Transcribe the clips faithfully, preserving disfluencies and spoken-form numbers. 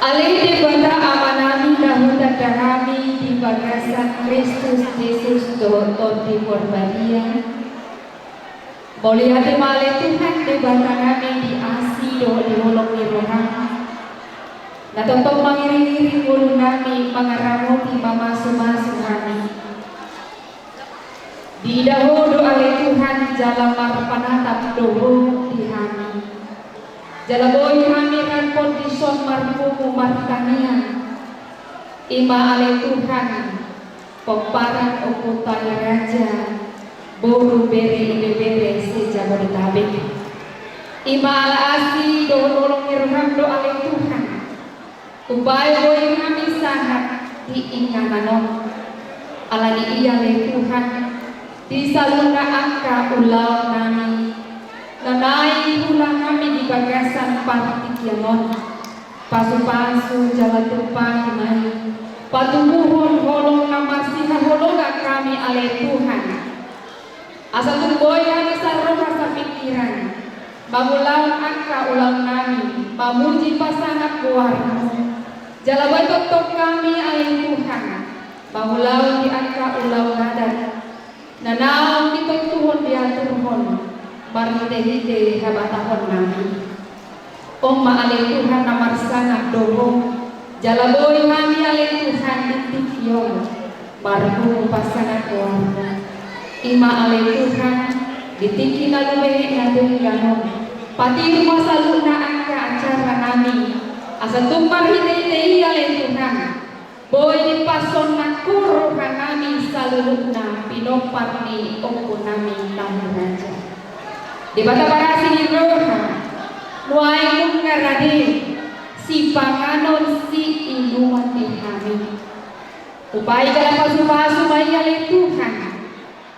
Ale Debata Amanami na hutanda hami di bagasan Kristus Jesus dohot Tondi Porbadia. Mauliate ma ale Tuhan Debatanami di asi dohot di holong ni roham, na tongtong mangiringiring ngolunami mangaramoti mamasumasu hami. Diida Ho do ale Tuhan jala marpanatap do Ho di hami. Jala boi hami rap dison marpungu martangiang. I ma ale Tuhan, pomparan Ompunta i Raja, boru, bere, ibebere se-Jabodetabek. I ma ala asi dohot holong ni roham do ale Tuhan, umbahen boi hami sahat di inganan on. Ala ni i ale Tuhan, di saluhutna angka ulaonnami na naeng huula hami di bagasan partingkian on, pasupasu jala tumpahi ma i, patubuhon holong na marsihaholongan hami ale Tuhan. Asa tung boi hami saroha sapingkiran mangulahon angka ulaonnami mamuji pasangaphon goarmu. Jala boi tongtong hami ale Tuhan mangulahon di angka ulaon adat na naung ditontuhon diaturhon marhitehite habatahonnami. On ma ale Tuhan na marsangap do Ho, jala boi hami ale Tuhan di tingki on marpungu pasangaphon goarmu. I ma ale Tuhan, di tingki na lumehek na denggan on, patiur ma saluhutna angka acaranami, asa tung marhitehite i ale Tuhan boi dipasonnang Ho rohanami saluhutna pinompar ni ompunami Tahi Raja. Debata parasi ni roha, nuaeng nunga rade sipanganon siinumon di hami. Umbahen jala pasupasu ma i ale Tuhan,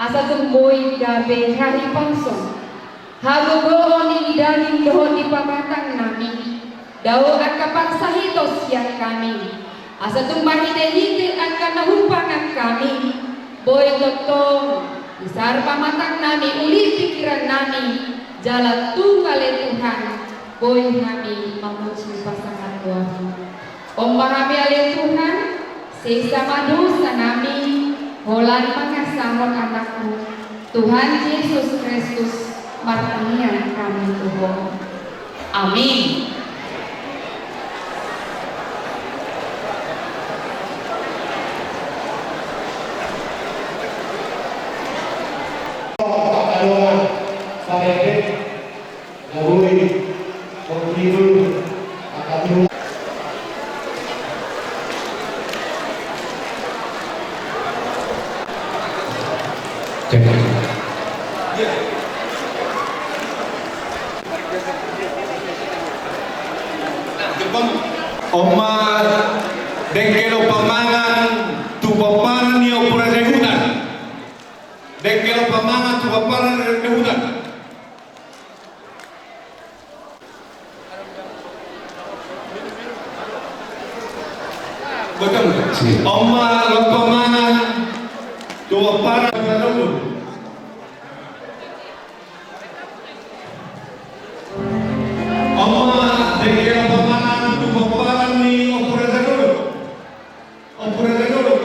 asa tung boi gabe hahipason, hagogoon ni daging dohot ni pamatangnami, dao angka parsahiton sian hami, asa tung marhitehite angka na hupangan hami, boi tongtong isar pamatangnami, uli pingkirannami, jala tung ale Tuhan, boi hami mamuji pasangaphon goarmu. On ma hami ale Tuhan, sesa ma dosanami, holan mangasahon Anakmu, Tuhan Jesus Kristus, martangiang hami tu Ho. Amin. On ma dengke dohot pamangan tu pomparan ni Ompu Raja i Huta. Dengke dohot pamangan tu pomparan ni Raja i Huta. Betul. On ma dohot pamangan tu pomparan. On ma dengke dohot pamangan tu pomparan ni Ompu Raja Dolok. Ompu Raja Dolok.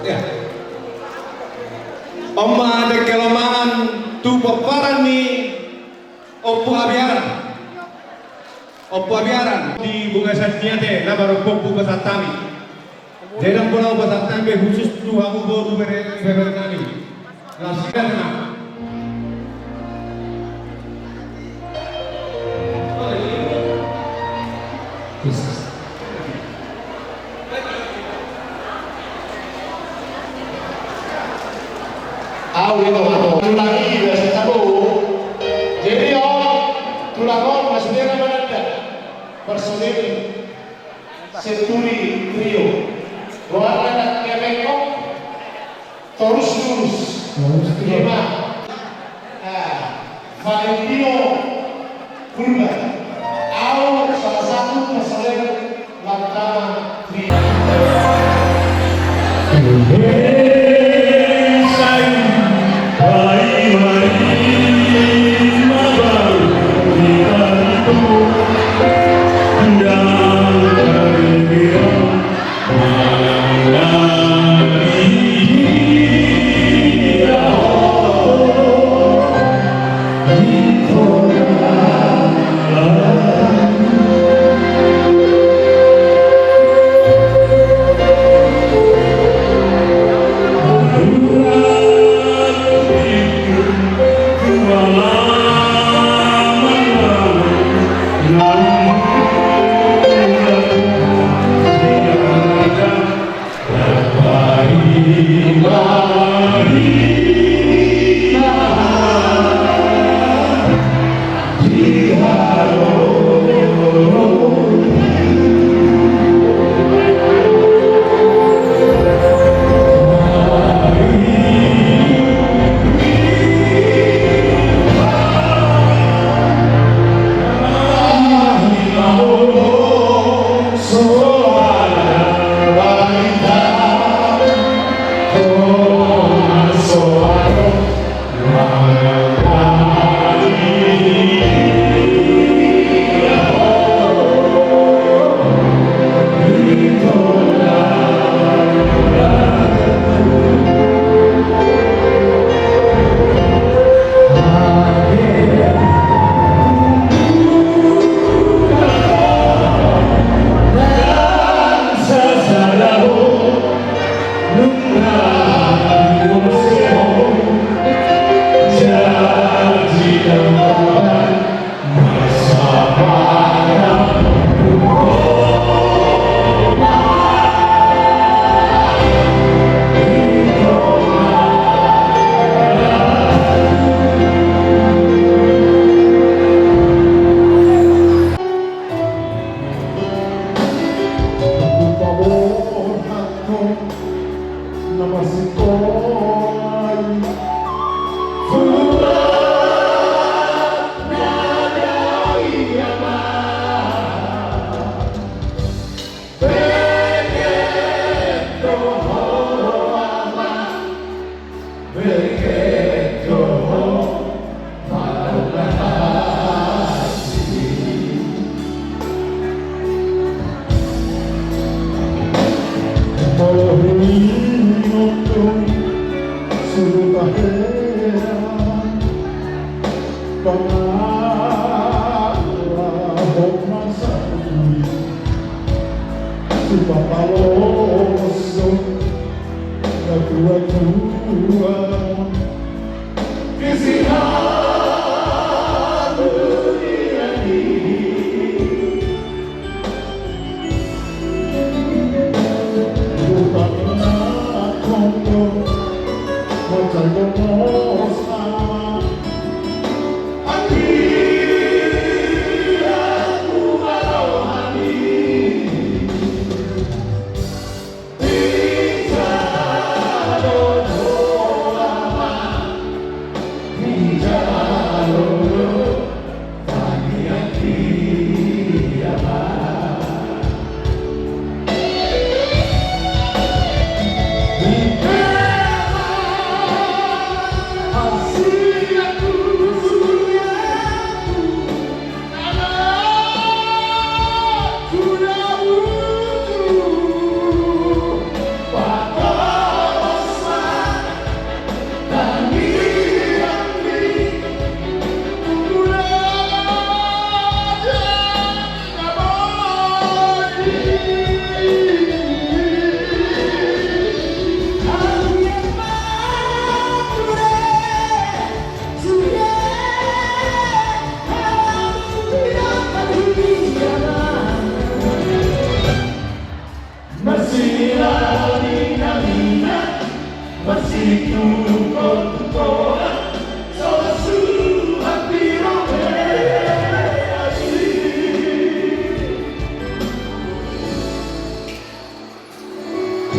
Ya. On ma dengke dohot pamangan tu pomparan ni Ompu Abiaran. Ompu Abiaran di bagasan ni ate na marompu pasahat hami. Jadi ndang pola pasahat hami be khusus tu hamu boru bere, bere nami. Langsung kan na. Au itu atau ulangi biasa tabu. Jadi on, tulang on masih dia mana ada personil Century Trio. Goarna na kebekok. Torus, torus. Torus, torus. Ima. Ah, Valentino Purba. Au salah satu personel Lantama Trio.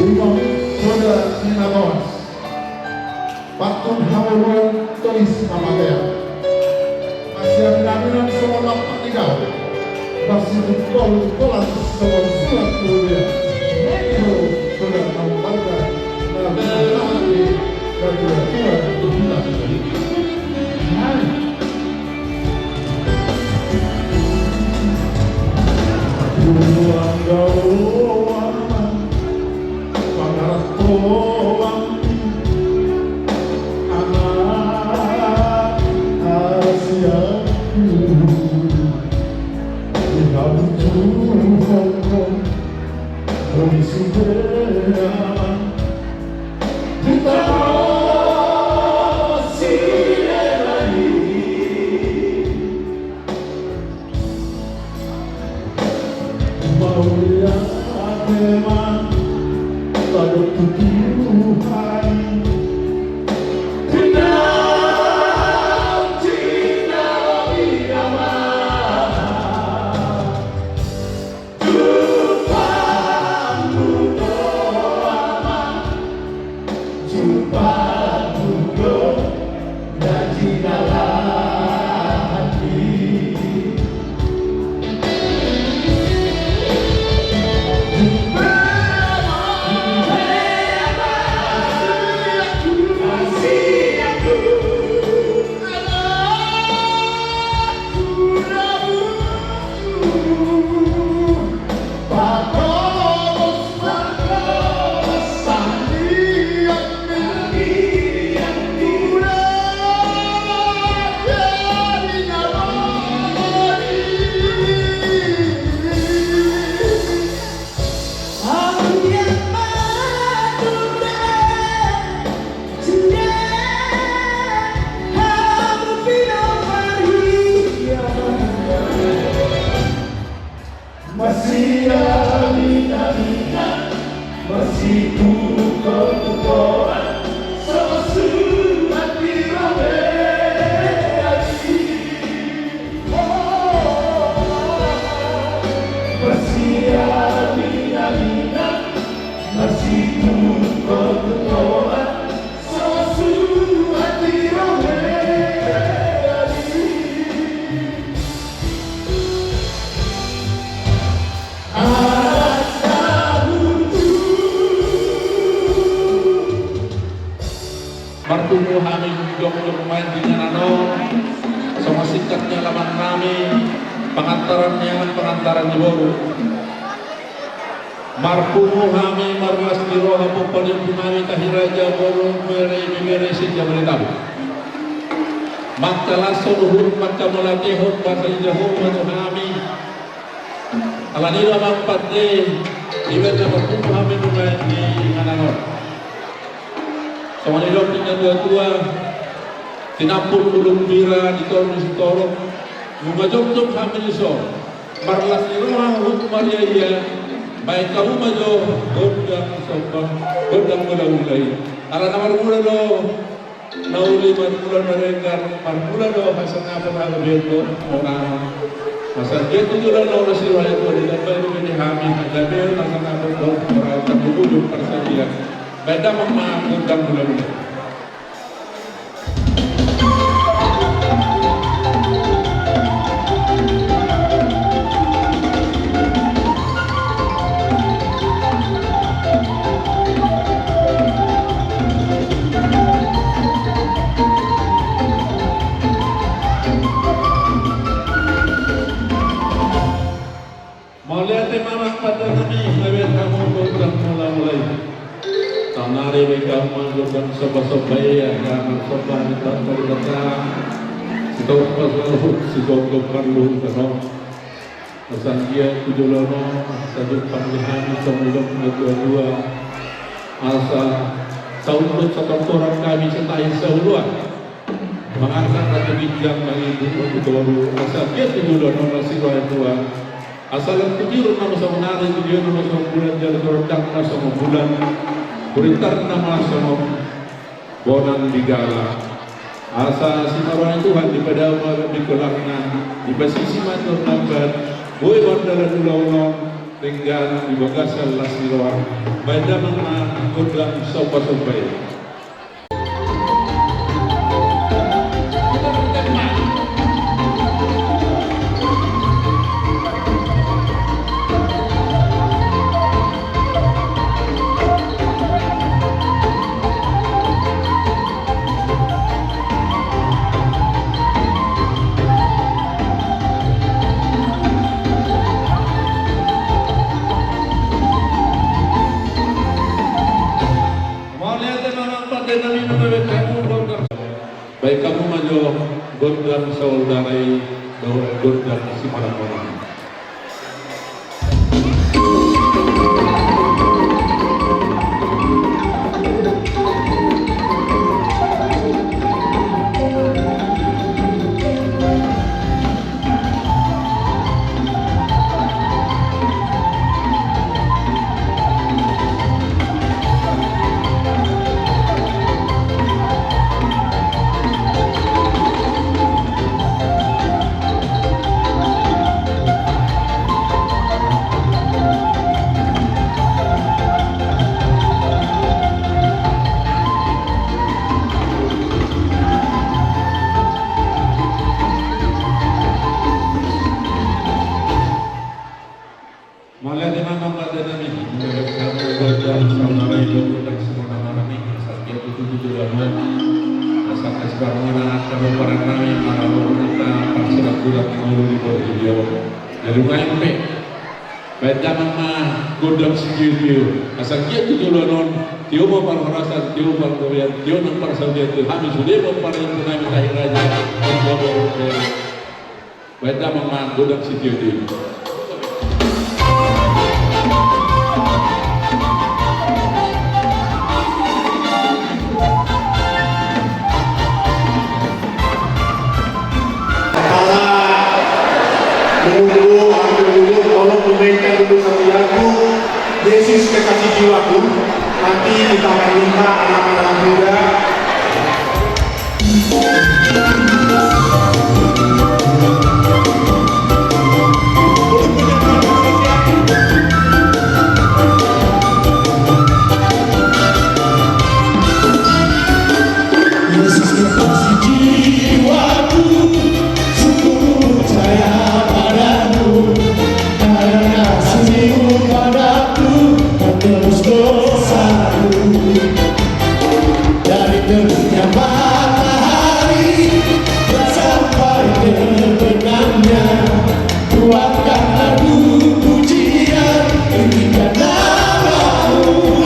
Upa poda ni na toas, pantun hamoruan tois hamatean. Masiaminaminan songon lampak ni gaol, masitungkoltungkolan songon surat tu huria. Upa poda na umbalga, na binahat ni natuatua tu hita. Marpungu hami jongjong maen di inganan on. Songon singkat ni alaman nami, pangantaran ni anak, pangantaran ni boru. Marpungu hami marlas ni roha, pompa ni ompu nami Tahi Raja, boru, bere, ibebere, sian Jabodetabek. Mangkalashon uhur, mangkamauliatehon, marhajahon ma tu hami. Alani do amang pande, ibaen na marpungu hami nuaeng di inganan on. Songon nidok ni natuatua, tinampul bulung bira di toru ni sitorop, nunga jongjong hami dison, marlas ni roha huhut mariaia, baen hamu ma jo gondang somba, gondang mulahula i. Ala na marmula do na uli, marmula na denggan, marmula do hasangapon, hagabeon dohot hamonangan. Asa anggiat tu joloan on na siroi tua, ditambai dope di hami hagabeon, hasangapon dohot hamonangan, tarlumobi ujung parsaulian. Baen damang ma gondang mulahula. Mauliate ma amang pande nami, gabe hamu gondang mulahula i. Saonari baen hamu ma gondang sombasomba i, asa marsomba hita tu Debata. Sitopot parluhut, sitopot parluhut, asa anggiat tu joloan on, asa jumpang di hami songon nidok ni natuatua. Asa saundut satortoran hami, satahi saoloan. Mangarsak na tu ginjang, mangimbung na tu toru, asa anggiat tu joloan on na siroi tua. Asa lam tu tiur nama saonari, tu tiur nama saombulan, jala tu rondang nama saombulan, tu ritar nama songon bonang di gala. Asa simaroan ni Tuhan dipadao ma di kolakna, dipasisi ma tu na lambat, boi ma dalan ulaon on, denggan di bagasan las ni roha. Baen damang ma gondang sombasomba i. Mauliate ma amang pande nami, nunga baen hamu gondang. Baen hamu ma jo gondang saudara i, dohot gondang simaranggonan. Molo di partingkian on. Jadi main pe. Baen damang ma gondang sitiotio. Asa anggiat tu joloan on, tio ma parhorasan, tio ma pargabean, tio nang parsaulian tu hami sude ma parjolo nami Tahi Raja. Baen damang ma gondang sitiotio. Apala menunggu, aku dulu, tolong dimainkan dulu satu lagu, Yesus Kekasih Jiwaku. Nanti kita akan minta anak-anak muda. Yesus Kekasih Jiwaku, sungguh percaya padamu, karena kasih-Mu padaku, kau tebus dosaku. Dari terbitnya matahari sampai terbenamnya, ku angkat lagu pujian, tinggikan nama-Mu.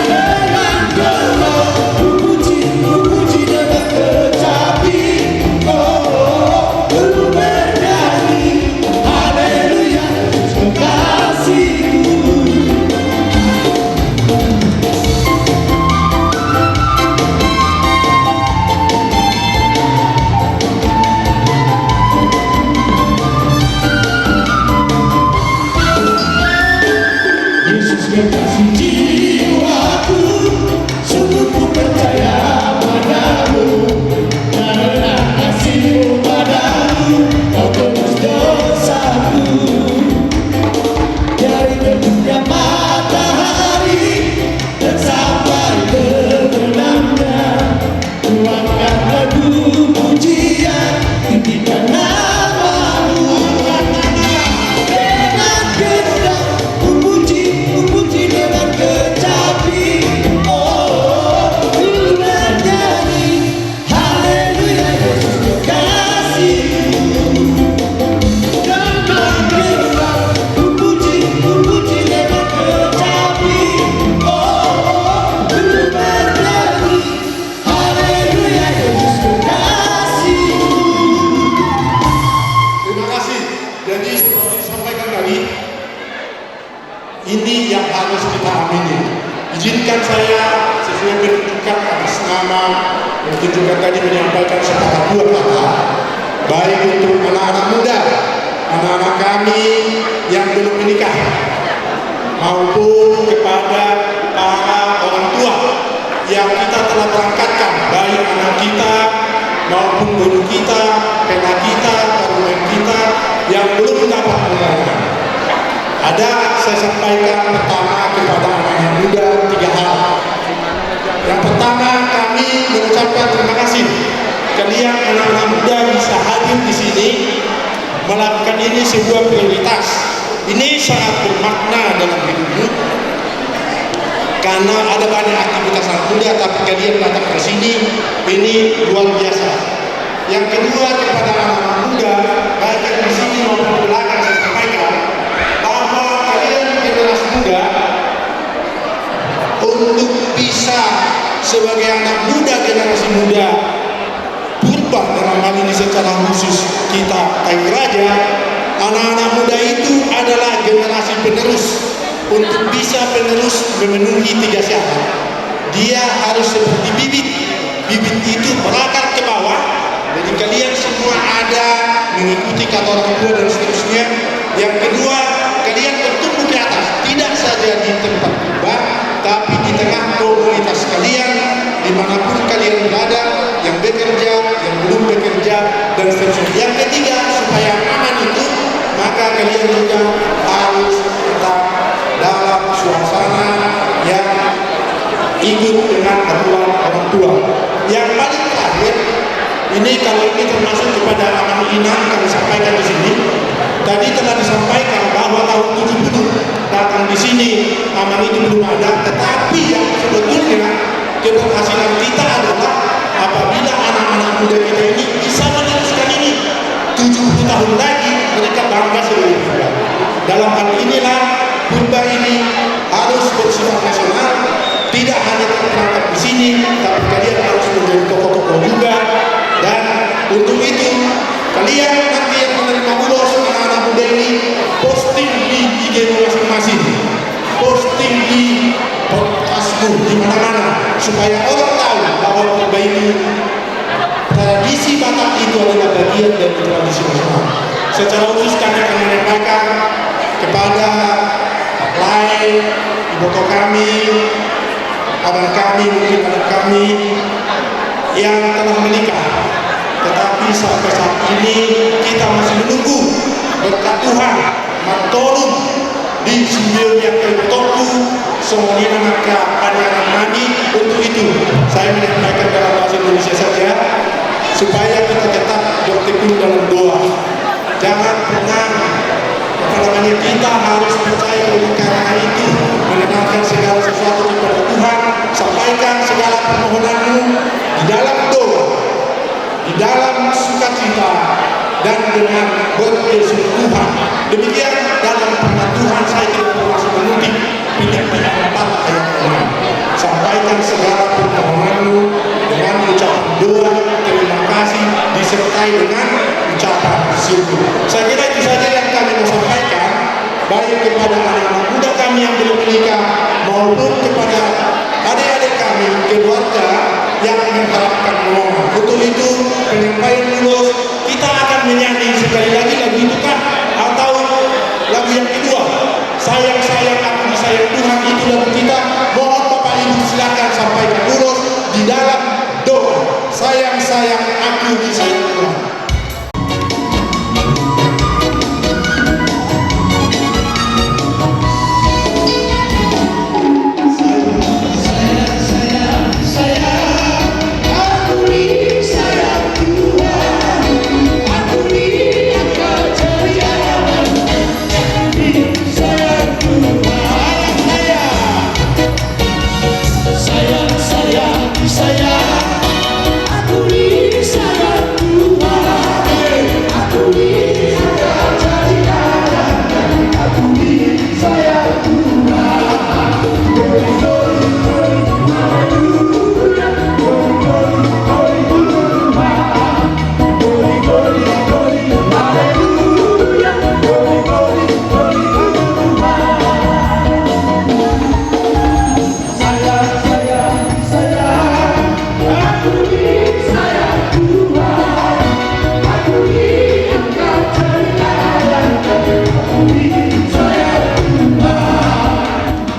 Dengan gembira ku puji, ku puji dengan kecapi. Oh, ku bernyanyi, haleluya, Yesus Kekasihku. Yesus Kekasih Jiwaku, sungguh ku percaya padamu, karena kasih-Mu padaku, kau tebus dosaku. Dari terbitnya matahari dan sampai terbenamnya, ku angkat lagu pujian, tinggikan nama-Mu. Dengan gembira ku puji, ku puji dengan kecapi. Oh, ku bernyanyi, haleluya, Yesus Kekasihku. Dengan gembira ku puji, ku puji dengan kecapi. Oh, ku bernyanyi, haleluya, Yesus Kekasihku. Terima kasih. Jadi, seperti disampaikan tadi, ini yang harus kita amini. Izinkan saya, sesuai penunjukan atas nama, penunjukan tadi, menyampaikan sepatah dua kata, baik untuk anak-anak muda, anak-anak kami yang belum menikah, maupun kepada para orang tua yang kita telah berangkatkan, baik anak kita maupun guru kita, pela kita, parumaen kita yang belum mendapat pengalaman. Ada saya sampaikan pertama kepada anak-anak muda tiga hal. Yang pertama, kami mengucapkan terima kasih kalian anak-anak muda bisa hadir di sini, melakukan ini sebuah prioritas. Ini sangat bermakna dalam hidupmu. Karena ada banyak aktivitas anak muda, tapi kalian datang ke sini, ini luar biasa. Yang kedua, kepada anak-anak muda, baik yang di sini maupun di belakang, saya sampaikan bahwa kalian generasi muda, untuk bisa sebagai anak muda, generasi muda Purba, dalam hal ini secara khusus kita Tahi Raja, anak-anak muda itu adalah generasi penerus. Untuk bisa penerus memenuhi tiga syarat, dia harus seperti bibit. Bibit itu berakar ke bawah. Jadi kalian semua ada mengikuti kata orang tua dan seterusnya. Yang kedua, kalian bertumbuh ke atas, tidak saja di tempat purba, tapi di tengah komunitas kalian, dimanapun kalian berada, yang bekerja, yang belum bekerja, dan seterusnya. Yang ketiga, supaya aman itu, maka kalian juga harus tetap dalam suasana yang ikut dengan aturan orang tua. Yang paling terakhir, ini kalau ini termasuk kepada Amang Inang kami sampaikan di sini. Tadi telah disampaikan bahwa tahun tujuh puluh datang di sini, Amang ini belum ada, tetapi yang sebetulnya keberhasilan kita adalah apabila anak-anak muda kita ini bisa meneruskan ini. Tujuh Tahun lagi mereka bangga seluruh Purba. Dalam hal inilah Purba ini harus bersifat nasional, tidak hanya terperangkap di sini, tapi kalian harus menjadi tokoh-tokoh juga. Dan untuk itu, kalian nanti yang menerima ulos, anak-anak muda ini, posting di I G-mu masing-masing, posting di podcastmu di mana-mana, supaya orang tahu bahwa Purba ini, tradisi Batak itu adalah bagian dari tradisi nasional. Secara khusus kami akan menyampaikan kepada Pak Lae, iboto kami, abang kami, mungkin anak kami yang telah menikah. Tetapi sampai saat ini kita masih menunggu berkat Tuhan, mantolun di sini, angka ibotongku, songon i nang angka anak-anak nami. Untuk itu, saya menyampaikan dalam bahasa Indonesia saja, supaya kita tetap bertekun dalam doa. Jangan pernah, apa namanya, kita harus percaya oleh karena itu, menenangkan segala sesuatu kepada Tuhan, sampaikan segala permohonanmu di dalam doa, di dalam sukacita, dan dengan bersungguh-sungguhan. Demikian dalam pengetahuan, saya tidak bermaksud mengutip Filipi empat ayat enam. Sampaikan segala permohonanmu dengan ucapan doa, terima kasih, disertai dengan ucapan syukur. Saya kira itu saja yang kami mau sampaikan, baik kepada anak-anak muda kami yang belum menikah maupun kepada adik-adik kami, keluarga yang mengharapkan momongan. Untuk itu, penyampaian ulos, kita akan menyanyi sekali lagi lagu itu kah? Atau lagu yang kedua, Sayang Sayang Aku Disayang Tuhan, itu lagu kita. Mohon Bapak Ibu silakan sampaikan ulos di dalam doa. Sayang Sayang Aku Disayang Tuhan.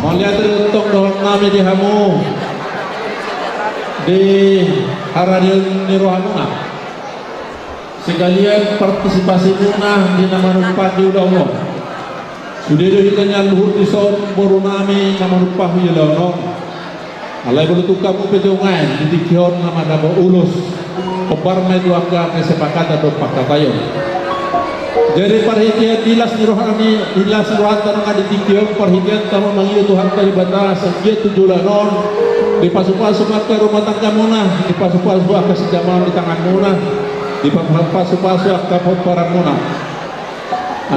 Mauliate do tong dohonon nami di hamu di haradeon ni rohamuna. Sekalian partisipasimuna di na manumpak di ulaon on. Sude do hita nian luhut dison, boru nami, na manumpak di ulaon on. Alai molo tung hamu pe tongon di tingki on na mandapot ulos, hombar ma i tu angka kesepakatan dohot pangkataion. Jadi parhitean di las ni roha nami, di las ni rohanta nang di tingki on, parhitean tama mangido Tuhanta Debata, sai anggiat tu joloan on dipasupasu ma angka rumah tanggamuna, dipasupasu angka sijamaon di tanganmuna, dipasupasu angka pomparanmuna.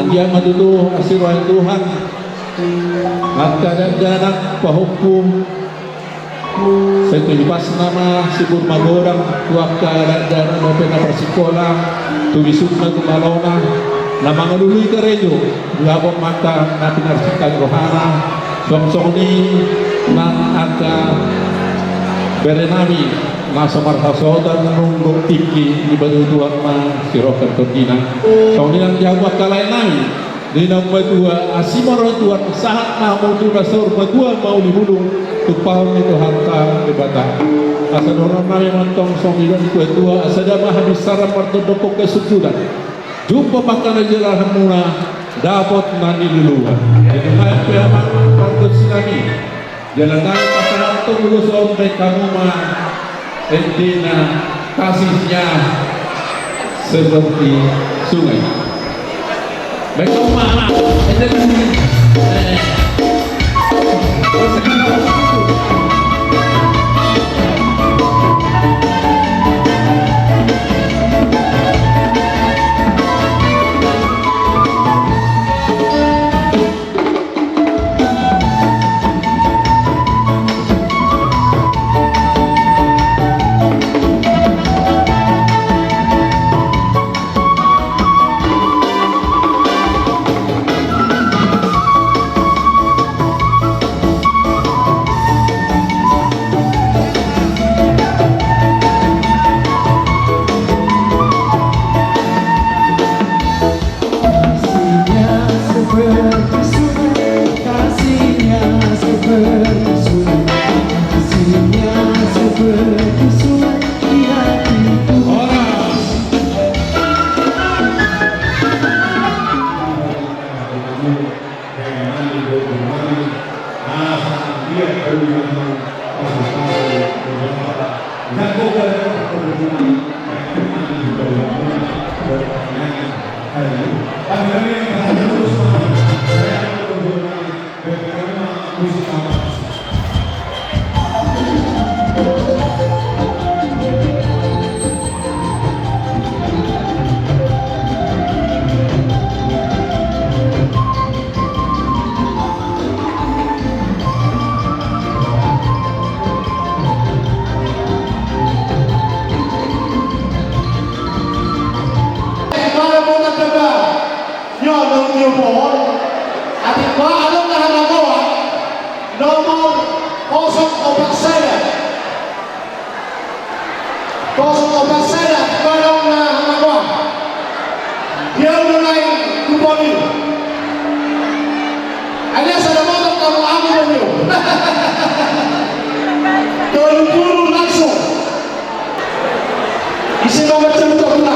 Anggiat ma tutu asi roha ni Tuhan, angka dakdanak pahompu, sai tu hipasna ma sibur magodang, tu angka dakdanak dope na parsikola, tu bisukna tu malona, na mangalului karejo, dapot ma angka na pinarsinta ni rohana, suang songon i nang angka bere nami na so marhasohotan nungnung tingki, dipatuduhon ma siroha tondina. Songon i nang di hamu angka lae nami, di naung matua, asi ma roha ni Tuhan, sahat ma hamu tu na saur matua mauli bulung, tumpahon ni Tuhanta Debata. Asa dohonon nami ma antong songon i do ni tua-tua, asa da ma habinsaran martondokkon hasungkunan. Jumpa ma angka na jala hamuna, dapot na niluluan. Jadi nunga pe amang pargonsi nami. Jala nunga pasahathon ulos on bahen hamu ma endena, kasihnya seperti sungai. Baik, hamu ma, amang. Endena. Eh. Atik ma adong na hamagoan, nomor kosong opat sada. Kosong opat sada, atik ma adong na hamagoan. Dia udah naik kupon ini. Alias ada motor kamu ambil dulu. Tolu pulu langsung. Ise ma macam tu pula.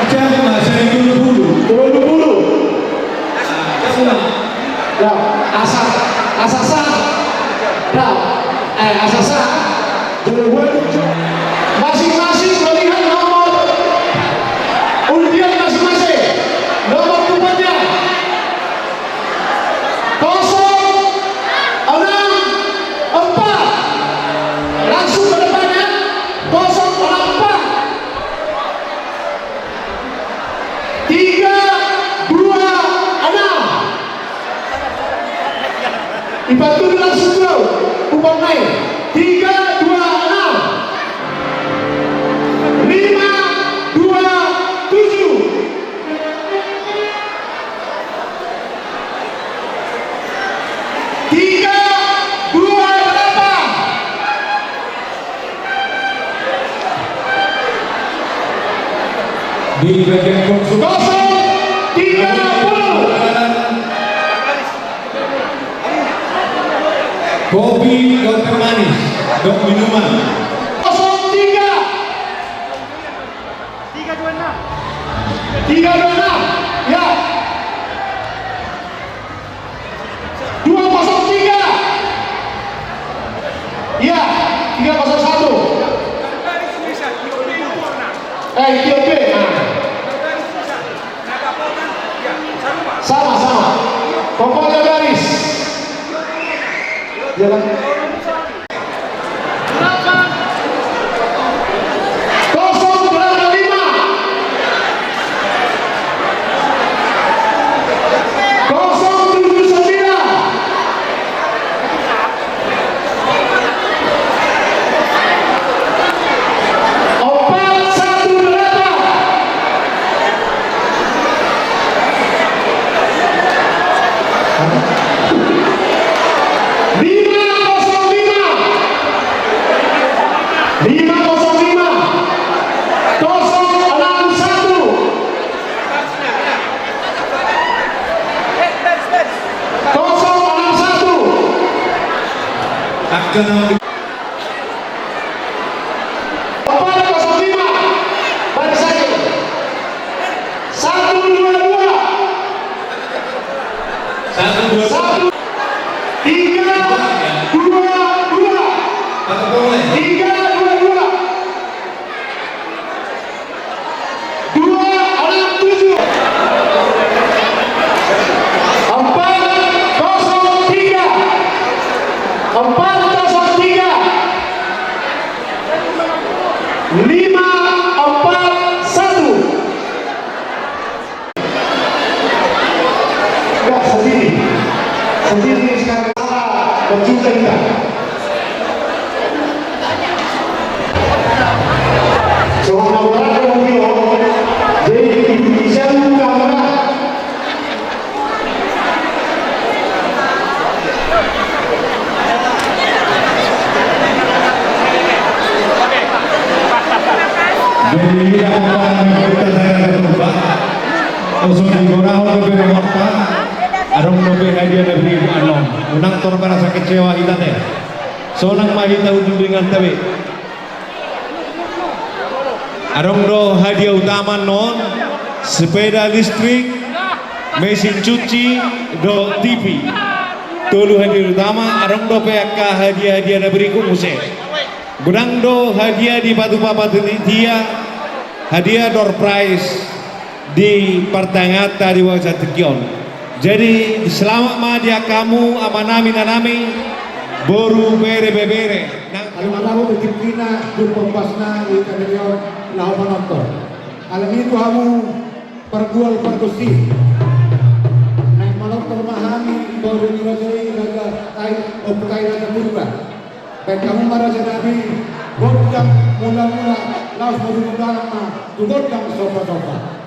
Ise ma macam tu pula. Tolu pulu. Ah, asa, asa sah. Dah. Eh, asa sah. Masing-masing melihat nomor undian masing-masing. Nomor kuponnya. Kosong enam empat. Langsung ke depannya. Kosong enam empat. Tiga dua enam. Ipantun langsung tuau. Kupon naik. Tiga dua enam. Lima dua tujuh. Tiga dua delapan. Di bagian kosong tiga puluh. Kopi dohot teh manis, dohot minuman. Kosong tiga. Tiga dua enam. Tiga dua enam. Ya. Dua kosong tiga. Ya, tiga kosong satu. Eh, tiga B. Nah. Sama, sama. Pokoknya garis. Ya kan? Kosong delapan lima. Kosong tujuh sembilan. Empat satu delapan. Lima kosong lima. Lima kosong lima. Kosong enam satu. Kosong enam satu. Akan Empat kosong lima. Barisan. Satu dua dua. Satu dua. Satu. Tiga dua dua. Tiga dua dua. Dua enam tujuh. Empat kosong tiga. Empat kosong tiga. Lima empat satu. Enggak, sendiri. Sendiri sekarang. Berjuta kita. Soal laporan radio, jadi Indonesia bukan murah. Jadi, kita mau pakai kita saya ada lupa. Kosong di Gorahon, tapi ada lupa. Adong dope hadiah dari Ibu Anom. Unang tor merasa kecewa hita te. Sonang ma hita udulingan tabe. Adong do hadiah utama non, sepeda listrik, mesin cuci, dohot T V. Tolu hadiah utama, adong dope angka hadiah-hadiah na berikut muse. Godang do hadiah dipatupa panitia, hadiah door prize di partangianganta di wajar tingki on. Jadi selamat ma di angka hamu amanami, inanami, boru, bere, ibebere. Nang alai matabu di tingkina, jumpa pasna di kandirion, laho manonton. Alai itu hamu pargual pargonsi. Naeng manonton ma hami boru ni raja i, raja tai, ompu tai, raja Purba. Baen hamu ma raja nami, gondang mula-mula, laos ma tu gondang ma, tu gondang somba-somba.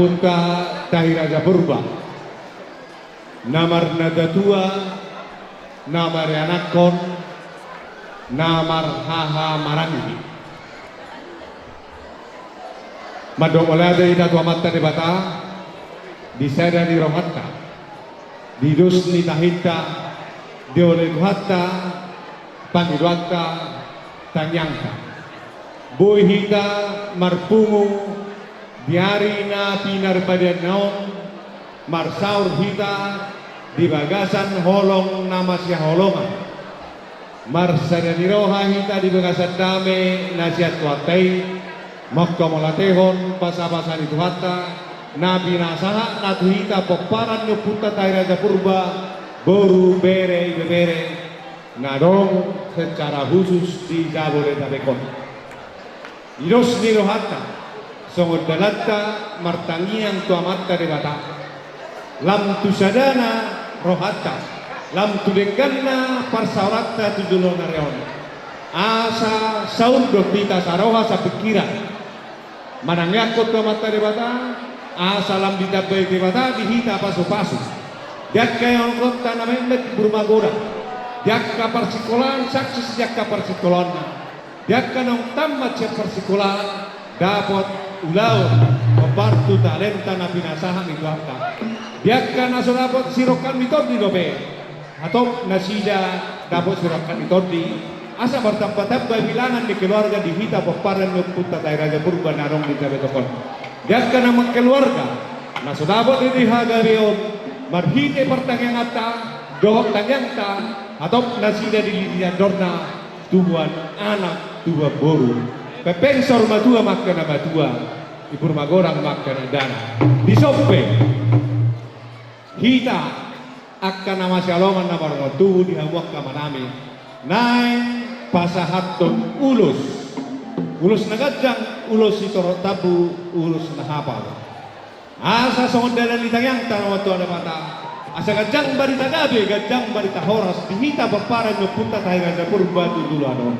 Ompunta Tahi Raja Purba, na marnatatua, na marianakhon, na marhahamaranggi. Mandok mauliate hita tu Amanta Debata, di sada ni rohanta, di dos ni tahinta, dioloi Tuhanta, pangidoanta, tangiangta. Boi hita marpungu di ari na pinarbadia on, marsaor hita di bagasan holong na masihaholongan. Marsada ni roha hita di bagasan dame na sian Tuhanta i, manghamauliatehon basabasa ni Tuhanta, na pinasahatna tu hita pomparan ni ompunta Tahi Raja Purba, boru, bere, ibebere, na adong secara khusus di Jabodetabek on. Di dos ni rohanta, songon dalanta martangiang tu Amanta Debata. Lam tu sadana rohanta, lam tu dengganna parsaoranta tu joloan ni ari on. Asa saur do hita saroha sapingkiran. Manangiangkon tu Amanta Debata, asa lam ditambai Debata di hita pasupasu. Di angka ianakhonta na memmet, boru, magodang. Di angka parsikolaan, sukses di angka parsikolaanna. Di angka naung tamat sian parsikolaan, dapot ulaon, mampartu talenta na pinasahat ni Tuhanta. Di angka na so dapot sirongkap ni tondi dope, hatop nasida dapot sirongkap ni tondi, asa martambatamba bilangan ni keluarga di hita pomparan ni ompunta Tahi Raja Purba na adong di Jabodetabek on. Di angka na mangkeluarga, na so dapot di hagabeon, marhite partangianganta dohot tangiangta, hatop nasida dililiti andorna, tubuan anak, tubuan boru. Pe pengsor matua ma angka na matua, ibur magodang ma angka na dana. Dison pe hita angka na masihaholongan na mardongan tubu di hamu angka amanami, naeng pasahathon ulos. Ulos na ganjang, ulos sitorop tambu, ulos na hapal. Asa songon dalan ni tangiangta tu Amanta Debata, asa ganjang barita gabe, ganjang barita horas di hita pomparan ni ompunta Tahi Raja Purba tu joloan on.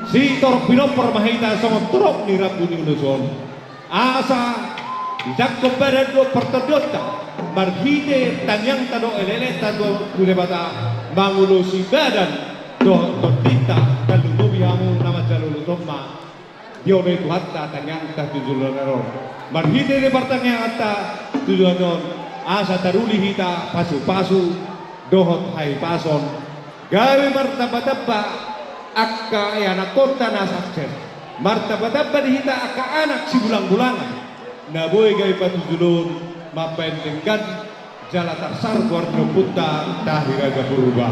Sitorop pinompar ma hita songon torop ni rambu ni ulos on. Asa dijangkon badan dohot partondionta, marhite tangiangta dohot eleelenta tu Debata, mangulosi badan dohot tondinta, tarlumobi hamu na manjalo ulos on ma, dioloi Tuhanta tangiangta tu joloan on. Marhite ni partangianganta tu joloan on, asa taruli hita pasupasu dohot hahipason, gabe martambatamba angka ianakhonta na sukses, martambatamba di hita angka anak sibulangbulangan, na boi gabe patujolo mambahen denggan jala tarsaor goar ni ompunta Tahi Raja Purba.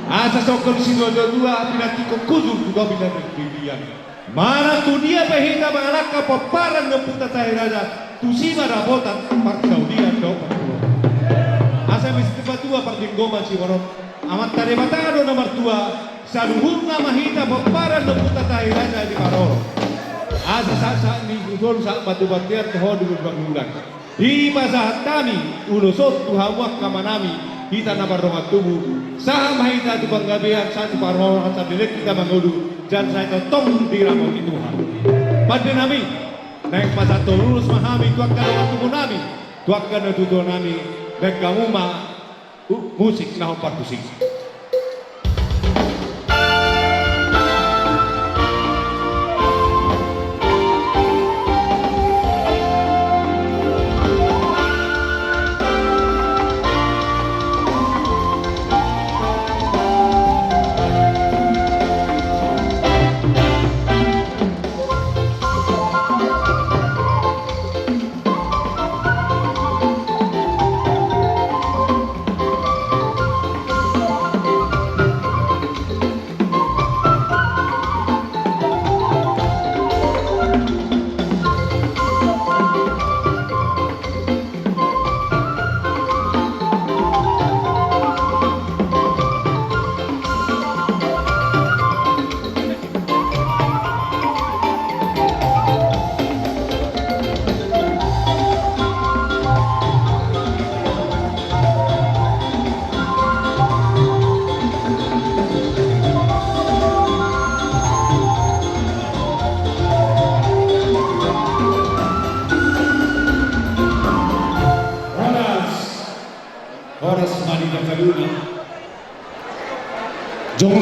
Asa songon sinuatua, pinantikhon hujur tu topi na tingki i. Manang tu dia pe hita mangalangka pomparan ni ompunta Tahi Raja, tusi ma dapotan parsaulian dohot partubuan. Asa mesti patua pardenggan ma siborok, Amanta Debata do na martua, saluhutna ma hita pomparan ni ompunta Tahi Raja diparorot. Asa sahat-sahat ni solu sahat ma tu bontean, tu hau di bangunan. Dipasahat hami ulos on tu hamu angka amanami, hita na mardongan tubu, sahat ma hita tu panggabean, sahat tu parhorasan, dilehon hita mangolu, jala sai tongtong diramoti Tuhan. Pandenami, naeng pasahathon ulos ma hami tu angka dongan tubunami, tu angka natuatuanami, bahen hamu ma musik na hombar tusi.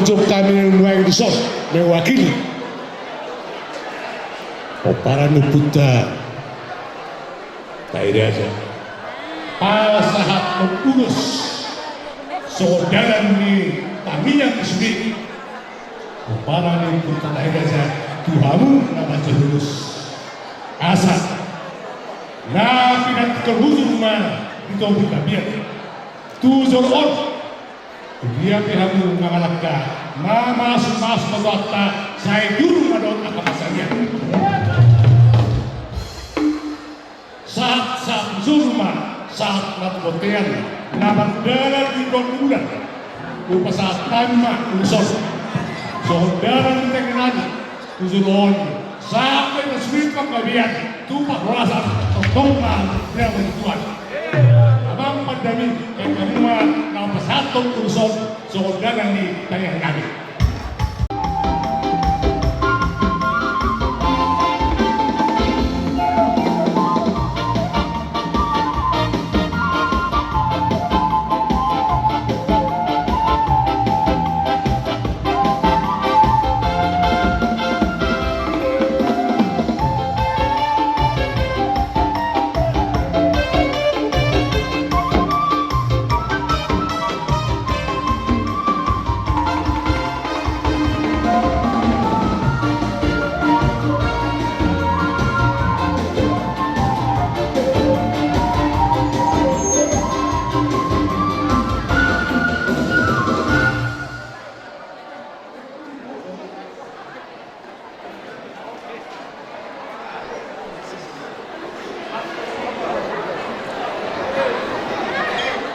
Tung hami nuaeng dison mewakili pomparan ni ompunta Tahi Raja, pasahathon ulos songon dalan ni tangiang ni sude pomparan ni ompunta Tahi Raja tu hamu na manjalo ulos. Asa na pinantikhon hujur ma di topi gabean tu joro on. Tudia pe hamu mangalangka, mamasumasu ma Tuhanta, sai juru ma dohot angka pansarian. Sahat sahat ni jolma sahat na tu bontean na mardalan di dolok ni bulan. Hupasahat hami ma ulos on songon dalan ni tangiang nami tu joloan on. Sahat ma di sude panggabean tu parhorasan, tongtong ma di hadapan ni Tuhan. Amang pandami, baen hamu ma na pasahathon ulos on songon dalan ni tangiang nami.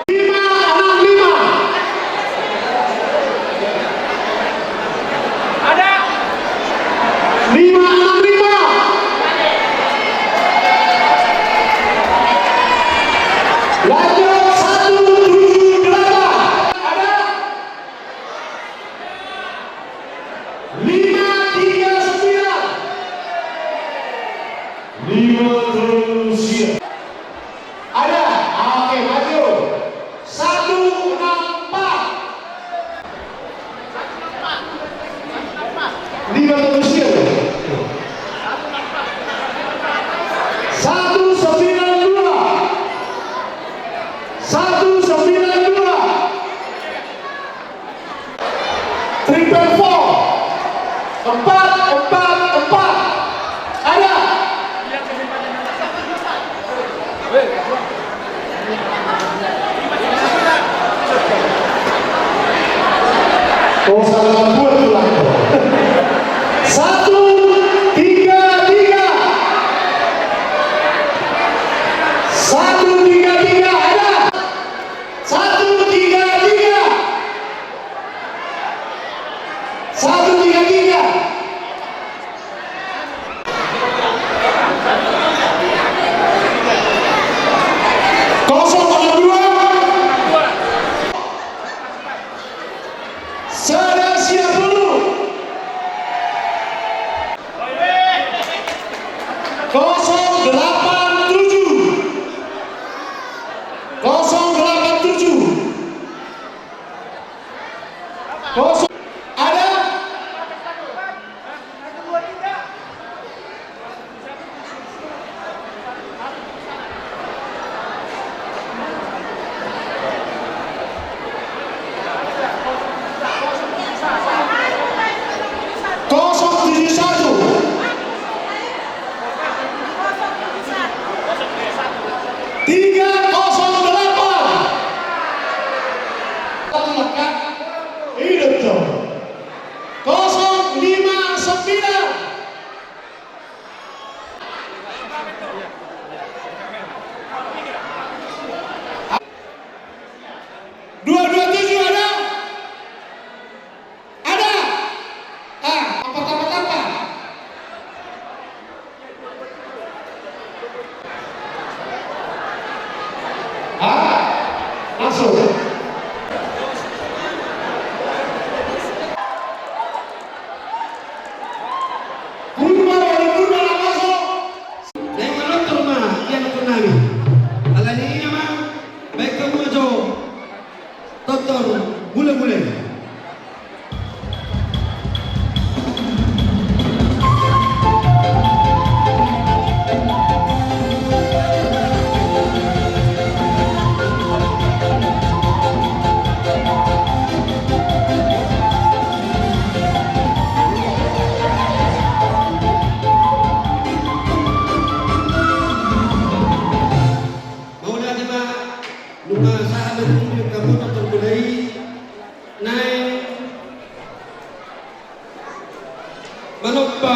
Lima enam lima. Ada. Lima enam lima. Lanjut, satu tujuh delapan. Ada. Lima tiga sembilan. Lima tolu sia. Ada, oke, maju. Satu enam empat. Lima tolu sia. Satu sembilan dua. Satu sembilan dua. Triple four. Empat empat empat. Ada. Oh, salah buat tulang. Satu tiga tiga. Satu tiga tiga, ada. Satu tiga tiga. Satu tiga tiga. Kosong dua. Sada sia tolu. Kosong delapan tujuh. Kosong delapan tujuh. Kosong. Ada? Kosong tujuh satu.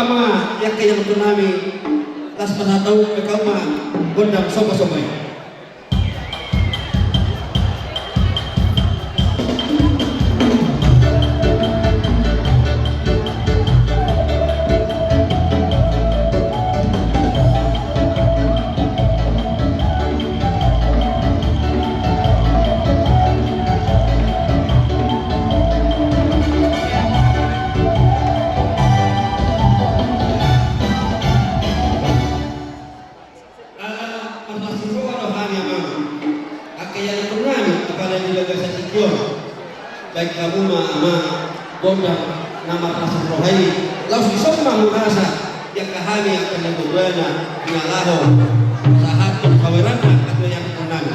Ama, ia ke yang tu nami, las pasatau ke kau ma, gondang sopa-sopa i. Ala marlas ni roha do hami amang. Angka ianakkon nami, apala di bagasan tingki on. Baen hamu ma amang gondang na marlas ni roha i. Laos dison ma huhasa, di angka hami angka na boruana, di na laho sahat kaweranna angka ianakkon nami.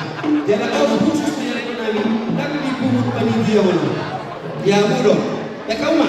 Jala laos khusus ianakkon nami, ndang dipungut panitia on. Di hamu do. Baen hamu ma.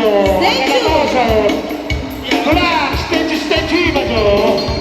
Thank you. Hola, stage, stage, Ivajo.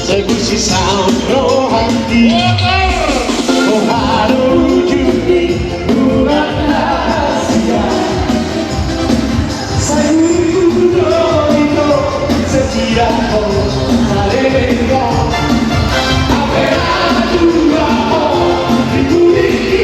Rebusi saut rohangki. Oha do ujung ni bulan Asia. Sai huihu do ito setia ho saleleng ho. Ape adua ho di tulingki.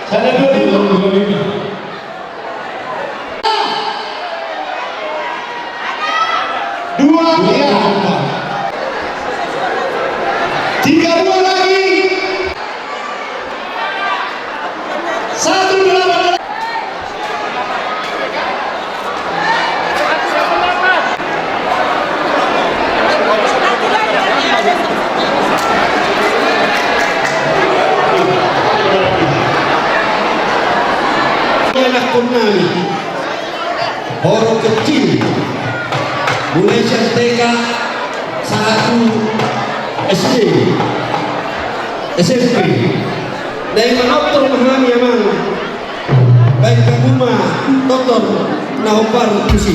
Ada dua lima. Dua lima. Tiga dua lagi. Satu delapan. Anakkon nami, Horong Kecil, mulai sian T K sahat tu S D, S M P. Naeng manortor ma hami, amang. Baen hamu ma tortor na hombar tusi.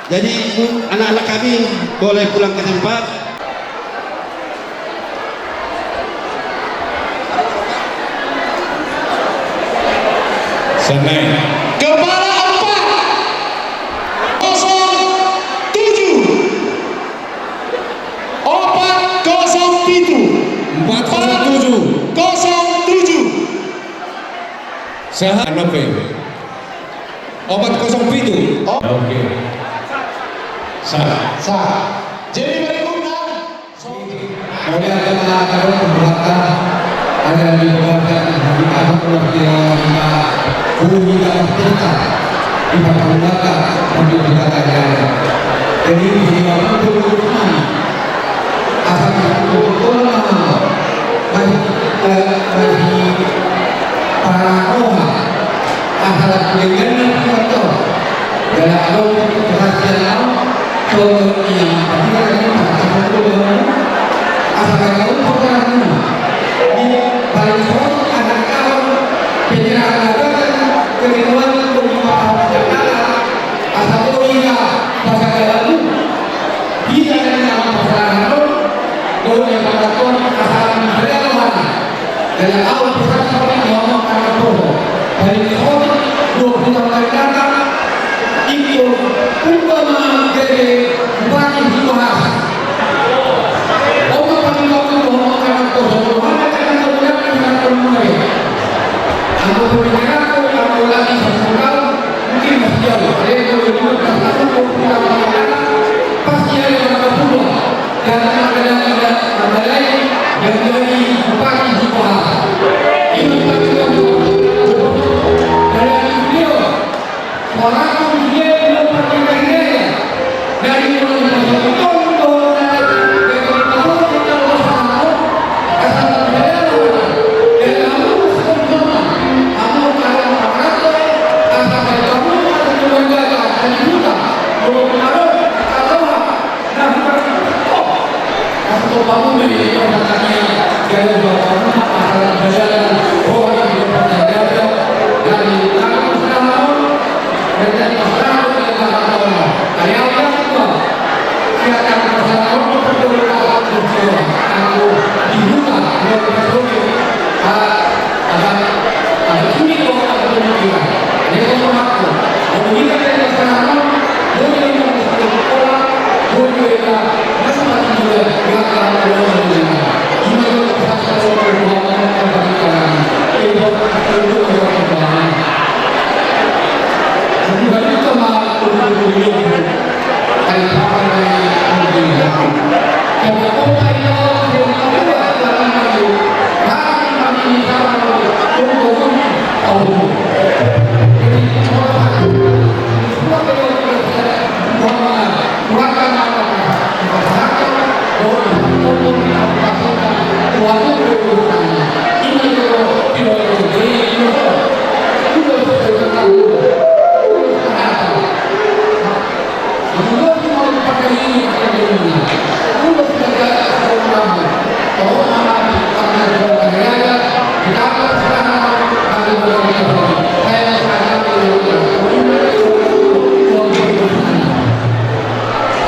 Jadi, anak-anak kami boleh pulang ke tempat. Sanai. Kepala empat kosong tujuh. Empat kosong tujuh. Empat kosong tujuh. Empat kosong tujuh. Sahat. Opat kosong pitu. Oh. Oke. Sah. Sah. Jadi berikutnya. Kemudian kita akan membuatkan ada di pembuatan kita, kita buku kita kita kita membuatkan untuk kita. Jadi dia untuk Asa betul-betul memang masih, eh, masih para roha. Asa dengan yang betul. Dalam berhasil, contohnya, asa betul-betul asa kau perkara di paling soal anak kau penyerahan kerinduan untuk lima tahun yang akan datang. Asa boi hita pasangaphon, hita na pasangaphon, dohot na pasangaphon, asa hita na pasangaphon. Jala ahu pasangaphon, ngomong anak boru. Paling soal dua puluh tahun akan datang, ingkon umpama jadi bupati Sidoarjo.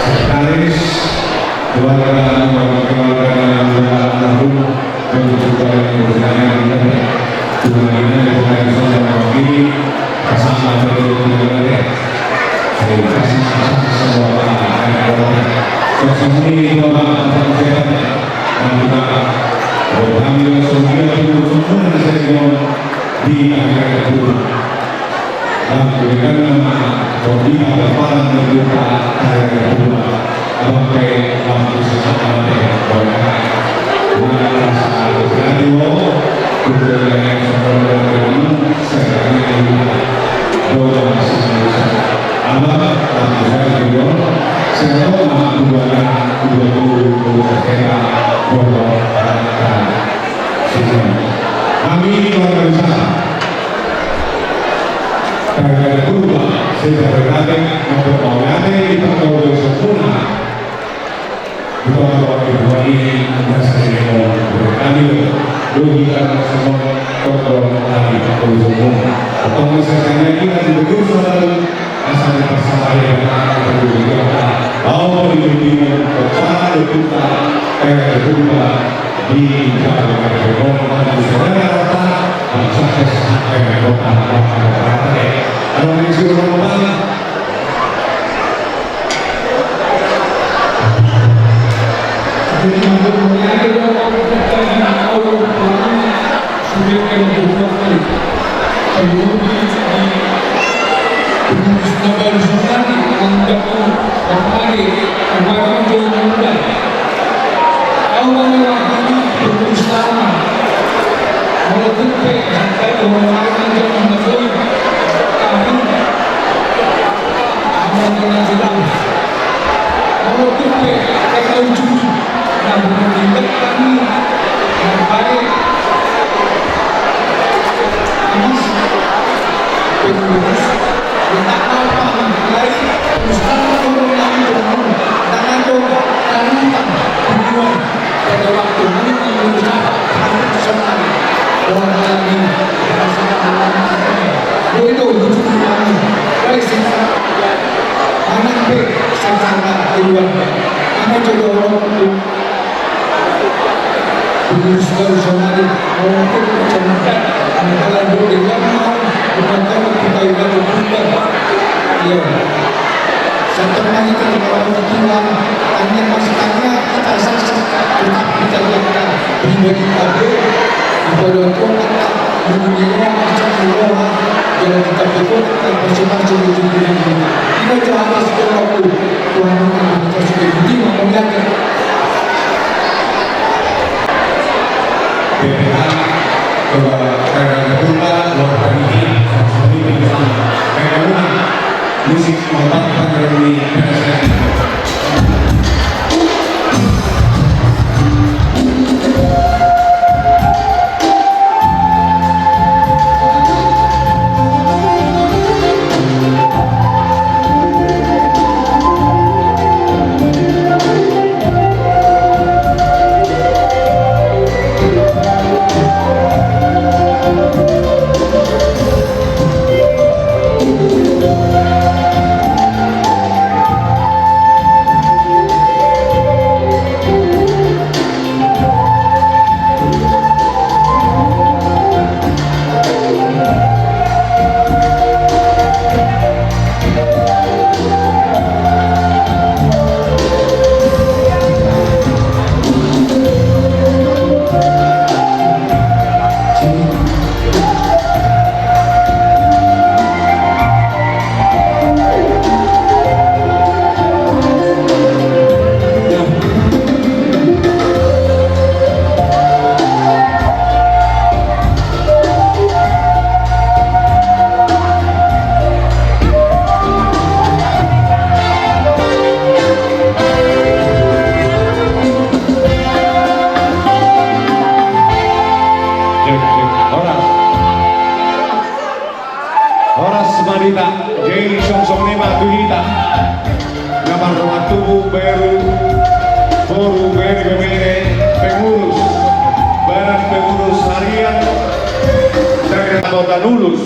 Sekretaris, keluarga, keluarga, keluarga almarhum. Di akhirat kubur. Bang, berikan nama Bobby pada palang berjuta dari kedua. Abang pe, bang, bisa apa pe, boleh. Bukan rasa harus radio, kudu yang semua dari kamu, saya kami juga. Doa masih bisa. Abang, bang, bisa juga. Saya mau nama dua, dua puluh, dua saya, doa, doa. Hami keluarga besar Karajaan Purba, Seta Bernate, mamboan mauliate di parkarejo sempurna. Di parkarejo sempurna i, asa ni mo berkami, dohi karena semua, toko, tadi, parkarejo sempurna. Toko, saya tanya, kita di parkarejo sempurna. Asa dipasahat Debata, ahu di Timor, Opa, Oputa, eh, Oputa, di Jawa Timur, di Jakarta, sukses, eh, Kota Jakarta, eh. Kalau di Surabaya, jadi, untuk mengenai doa, kita di awal, sudah yang berbuat baik. Jadi, di Pengurus na baru sonari, mandaku, mamade, mamade, mamade. Au ma mewakili pengurus lama. Molo tung pe, sampai ke rumah manjak, manjak, kami, aman dengan jelas. Molo tung pe, eka ujung. Nah, bukan tinggal kami. Yang baik. Ini pengurus. Minta maaf, Pak. Mulai, Ustaz, turun lagi, turun. Tangan dong, tangan, Pak. Tujuan. Pada waktu ini, Ustaz, Pak, harus sama. Orang lagi. Itu, itu, itu. Baik, sih. Anak B, secara keluarga. Anak jodoh orang itu. Pengurus baru sonari, orang itu kecamatan. Anak dalam dua, dia mau, bukan tahu kita ibadah bukan. Iya. Setelah itu, kalau orang tua, hanya masih tanya, kita saksi, tetap kita jaga pribadi kita. Ibadah Tuhan, kita mendunia, kita keluar, jalan kita berbuat, kita masing-masing itu diri. Kita jalan sekolah, Tuhan, kita sudah diterima, kemudian B P H, Ketua R W Ketua, Ketua Komisi, Komisi Pendidikan, Ketua Umum, Musik, Kompas, Pandemi, P S M. Horas. Horas ma hita, jadi songon i ma tu hita na mardongan tubu, boru, boru, bere, bebere, pengurus, badan pengurus harian dan anggota lulus.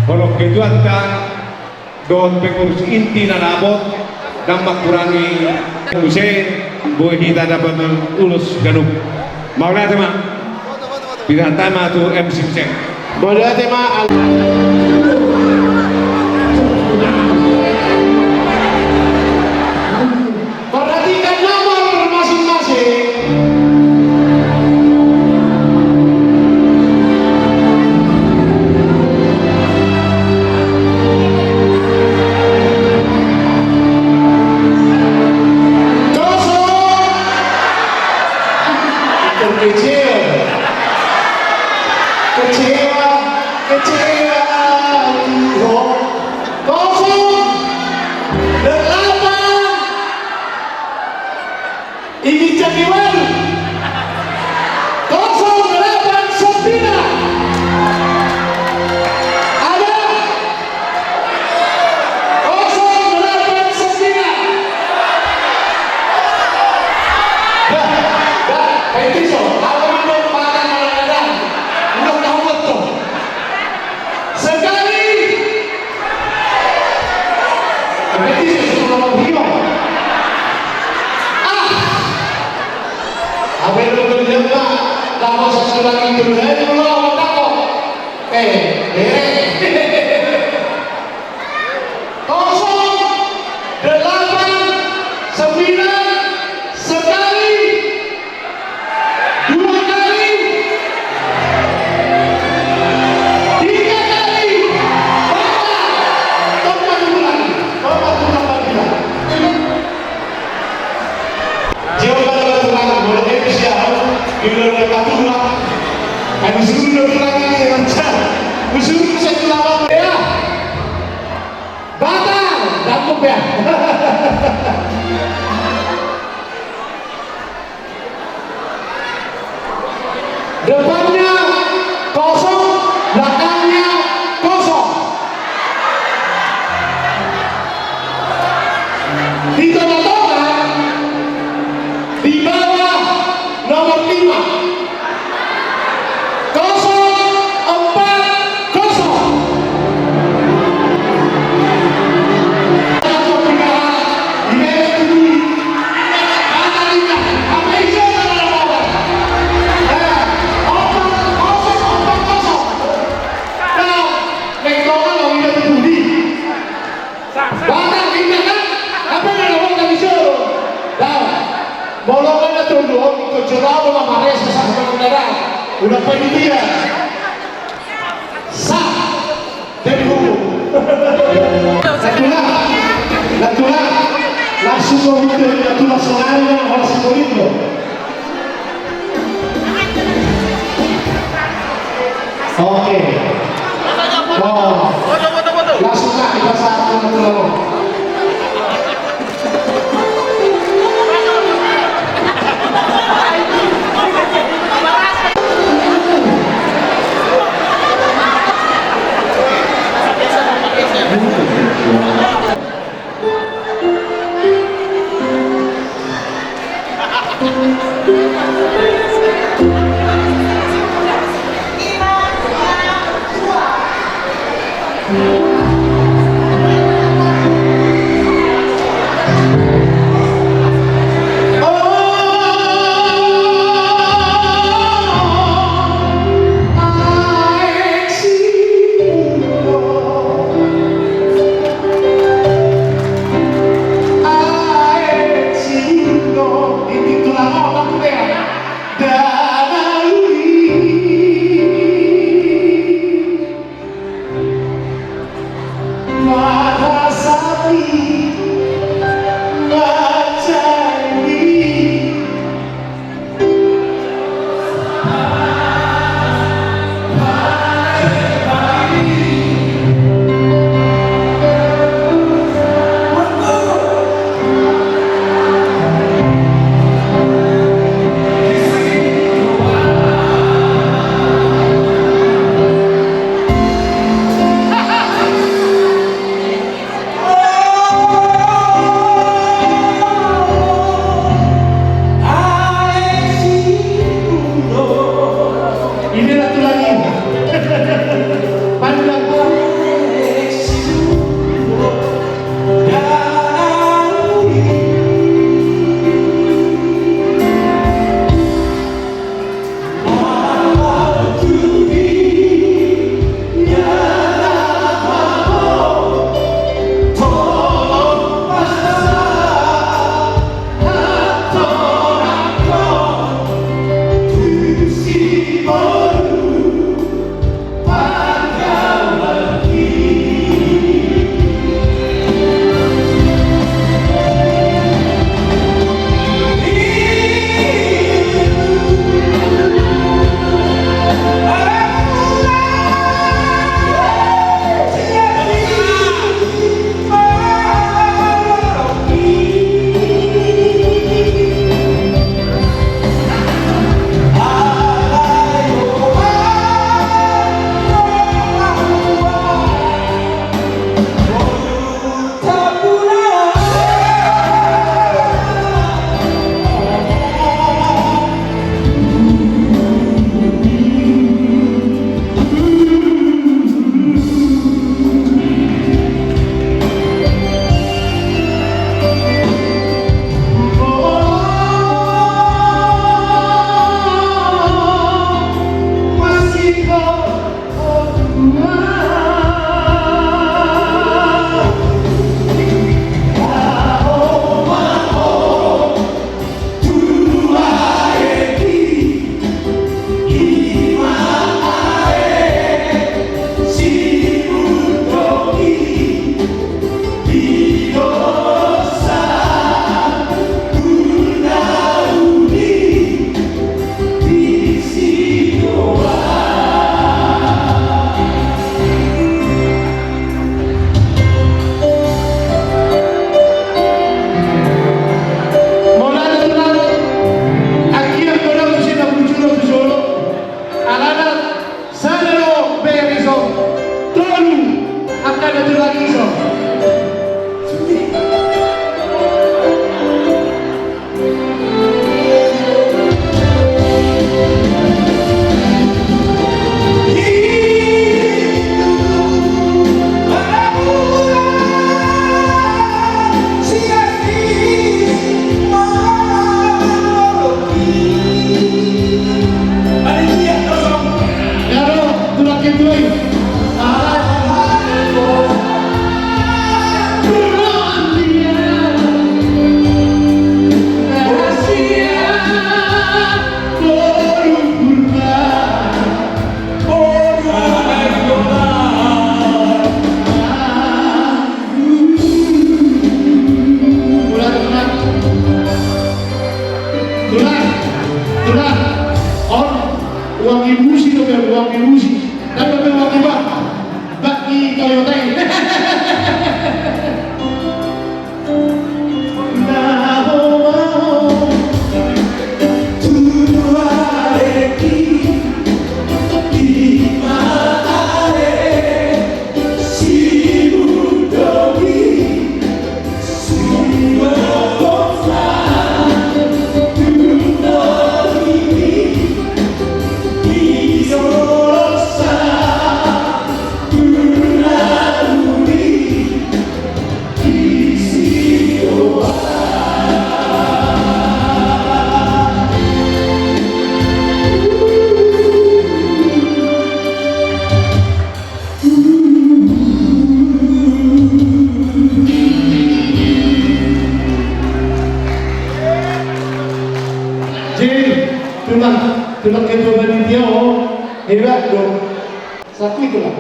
Molo ketuanta dohot pengurus inti na dapot, ndang mangkurangi muse, boi hita dapot ulos ganup. Mauliate ma. Pinangido ma tu M C M C. Mauliate ma. Perhatikan nomor masing-masing. Kosong. Terkecil. Kecewa. Kecewa. Kosong. Delapan. Ini jadi walu. Kosong delapan sembilan. Ada. Kosong delapan sembilan. Dah, dah, itu so. Apa itu? Makan malam ada. Udah tahu betul. Ulangi, lancar. Usuri, usai tulang, ya. Batal, dapuk, ya. Depannya kosong, belakangnya kosong. Di tengah-tengah, di bawah nomor lima. Kosong empat kosong. Batal, inna kan? Apa yang ada, batal di sini? Dah. Molo ada tolu, ikut jolo, molo maresa sama dengan darah. Udah panitia. Sah. Jadi hukum. Natulang. Natulang. Langsung mau hukum. Natulang, sengaja, orang sekolah itu. Oke. Oh. Langsung, Kak, dipasang ke tulang. Tulang, tulang, on wangi busi dope, wangi busi. Dang dope wangi bak, bak ni Toyota i. Jadi, tulang, tulang ketua panitia, o, hebat dong. Satu itulah.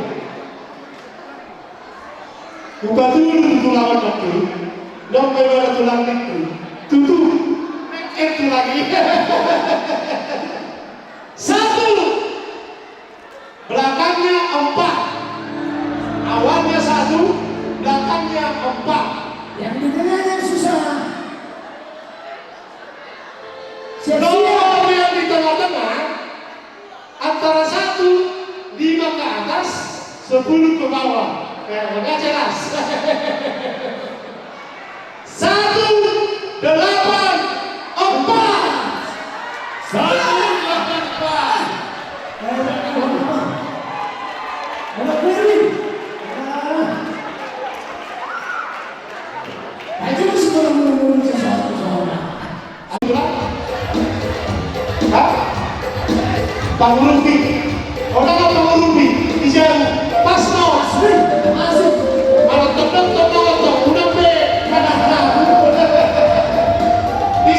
Hupatudu tu tulang on nangkin, dong pe ibana tulang ningku. Tutu, mengket tu lagi. Satu, belakangnya empat. Awalnya satu, belakangnya empat. Yang di tengah yang susah. Siap-siap. Nomor yang di tengah-tengah, antara satu, lima ke atas, sepuluh ke bawah. Eh, nggak jelas. Satu, delapan, empat. Satu, delapan, empat. Eh, delapan, empat. Anak Ferry. Ah. Ayo, terus kalau mau ngomong sesuatu, soalnya. Hah? Pangurupi. Orang apa pangurupi? Di jauh. Pas no. Asik. Asik. Kalau tendang, tendang, tendang. Udah, be. Di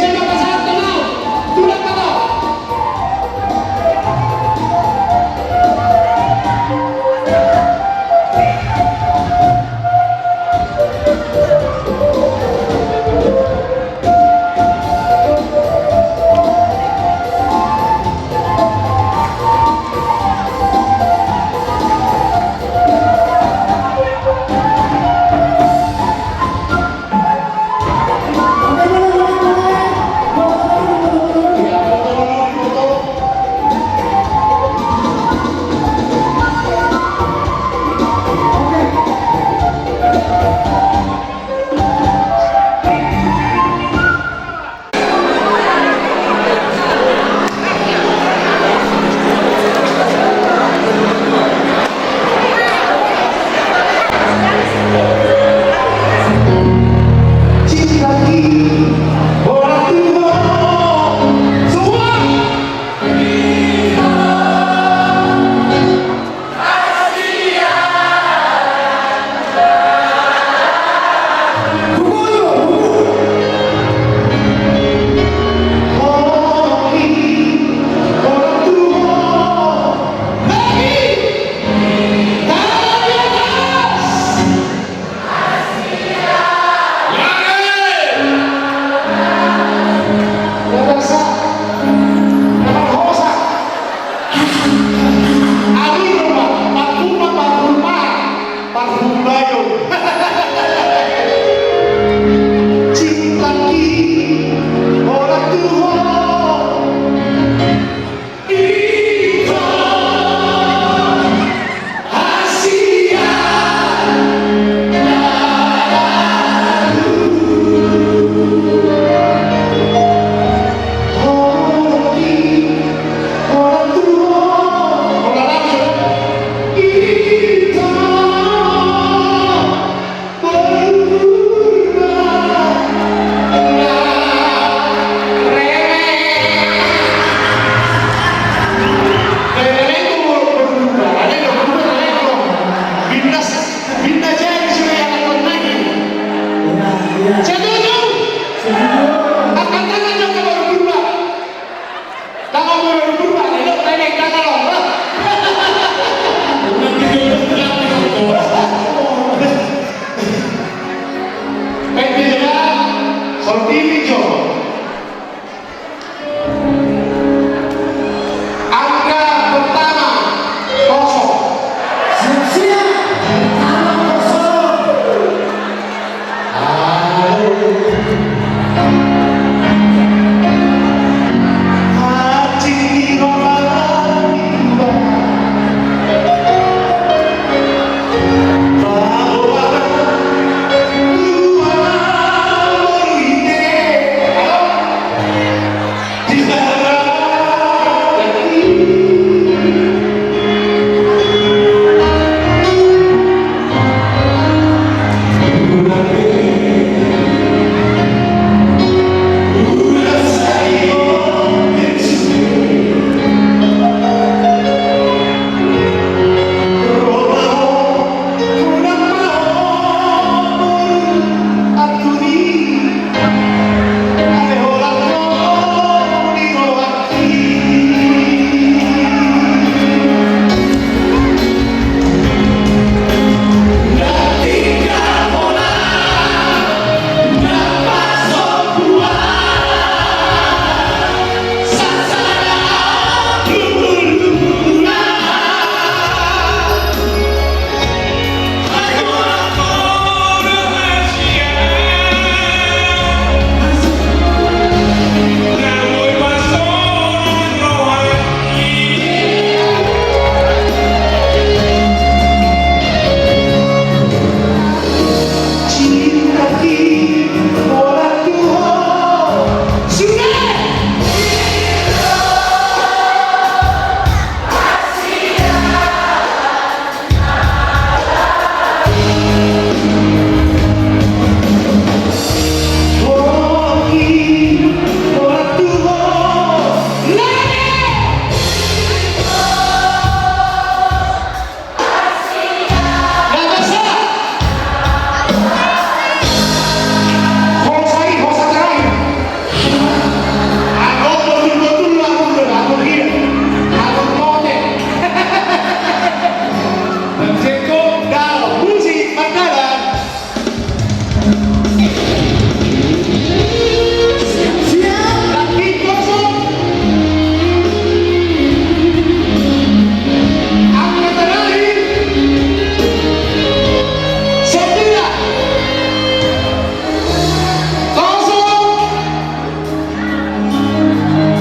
Setuju? Angkat tangan dong kalau berubah. Kalau mau berubah, ayo, tanya kita kalau. Baik, dia, seperti ini, Jo. Angka pertama, kosong. Siap-siap, pertama kosong.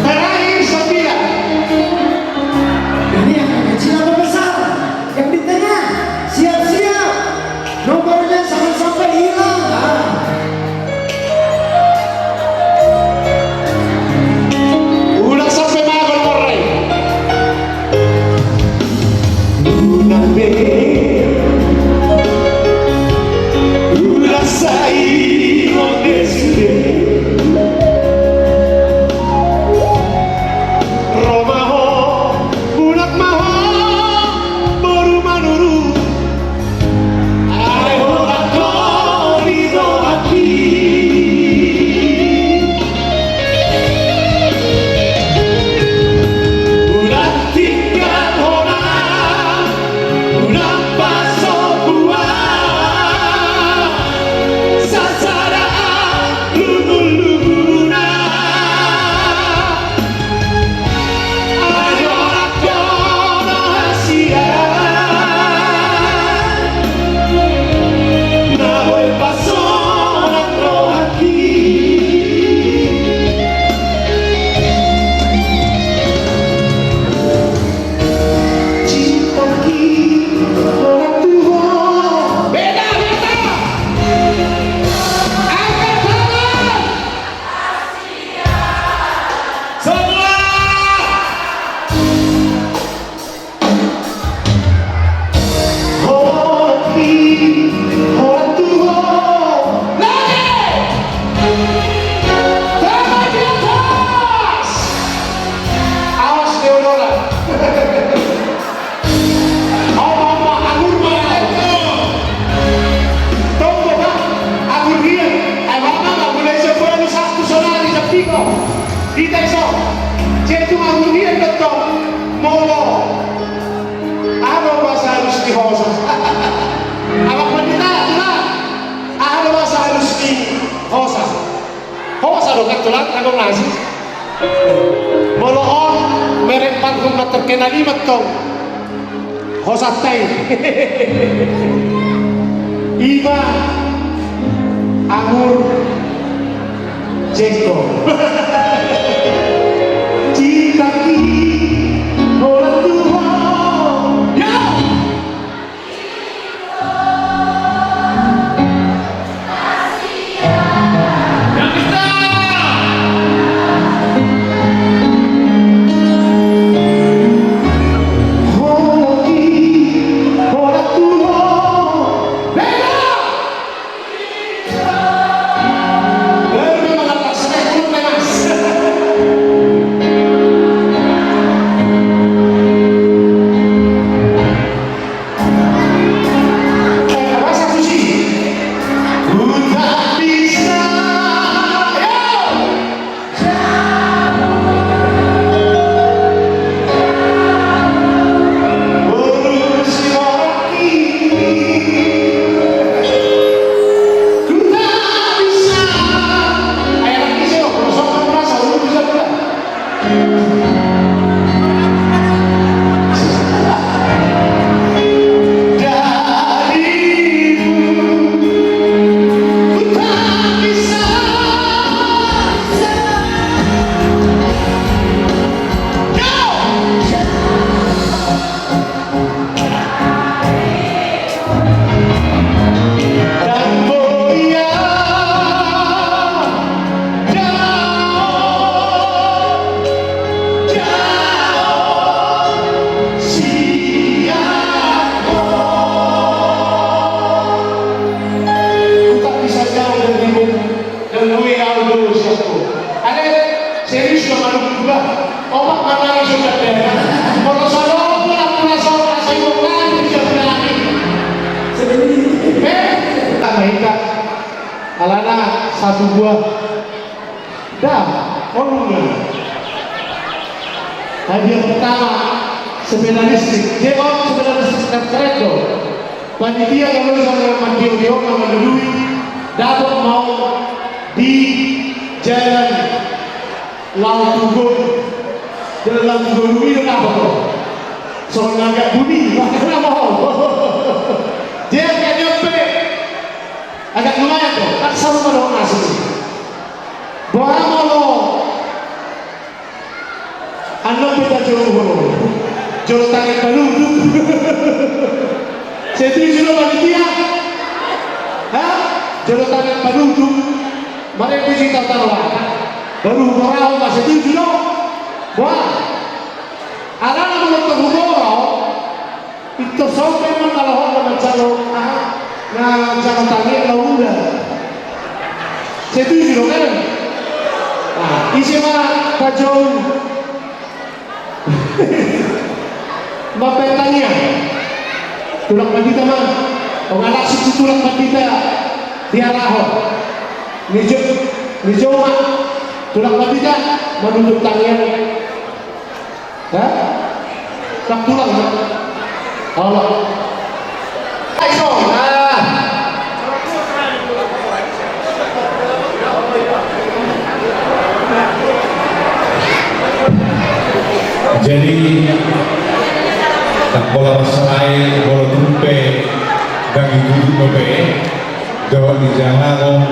Terakhir sembilan. Ini yang kecil apa besar? Yang di tengah. Siap-siap. Nomornya jangan sampai hilang. Ah. Ulang sampai mago nomorna i. Unang be, ulang sai, unang be sude. Ro ma ho, mulak ma ho, boru Manurung. Ai holan ho di rohangki. Unang tinggal hona, unang paso hua. Sasada ahu Molo on merek parfum na terkenal i mantong hosanta i. Ima Anggur Jengkol. Cintaku holan tu ho. Ya! Dang boi au do sian ho. Alai serius do manungkun ba. Opat manangis sudah deh. Molo solo mula mula solo sai mula di siap lagi. Eh, tambah ikat. Alana satu buah. Dah, ngomong. Hadiah pertama sepeda listrik. Dia sepeda listrik keren do. Panitia kalau sama dengan Mantio Dio sama Lului dapat mau di jalan Laut Tugun, jalan Laut Tugun itu apa tuh? Soalnya agak bunyi, makanya mau. Dia agak nyampe, agak lumayan tuh, kan sama dong asli. Boha molo Annon pe tajou ho. Jolo tangan panutup. Setuju do panitia? Ha? Jolo tangan panutup. Marende sita taroa. Baru huboraon ma setuju do. Boha. Alana molo tung huboraon. Pintor sope ma na lohot na manjalo, aha, na manjalo tangiang na uda. Setuju do kan? Nah, ise ma pajou. Mambaen tangiang. Tulak pandita ma. Ongalak situ tulak pandita. Diarahon. Nijou, nijou ma. Tulak pandita. Manutup tangiang. Hah? Dak tulang, ya? Olo. Ayo, nah. Jadi, tak pola masalai, pola tumpe, daging duduk dope, dohot di jaharon,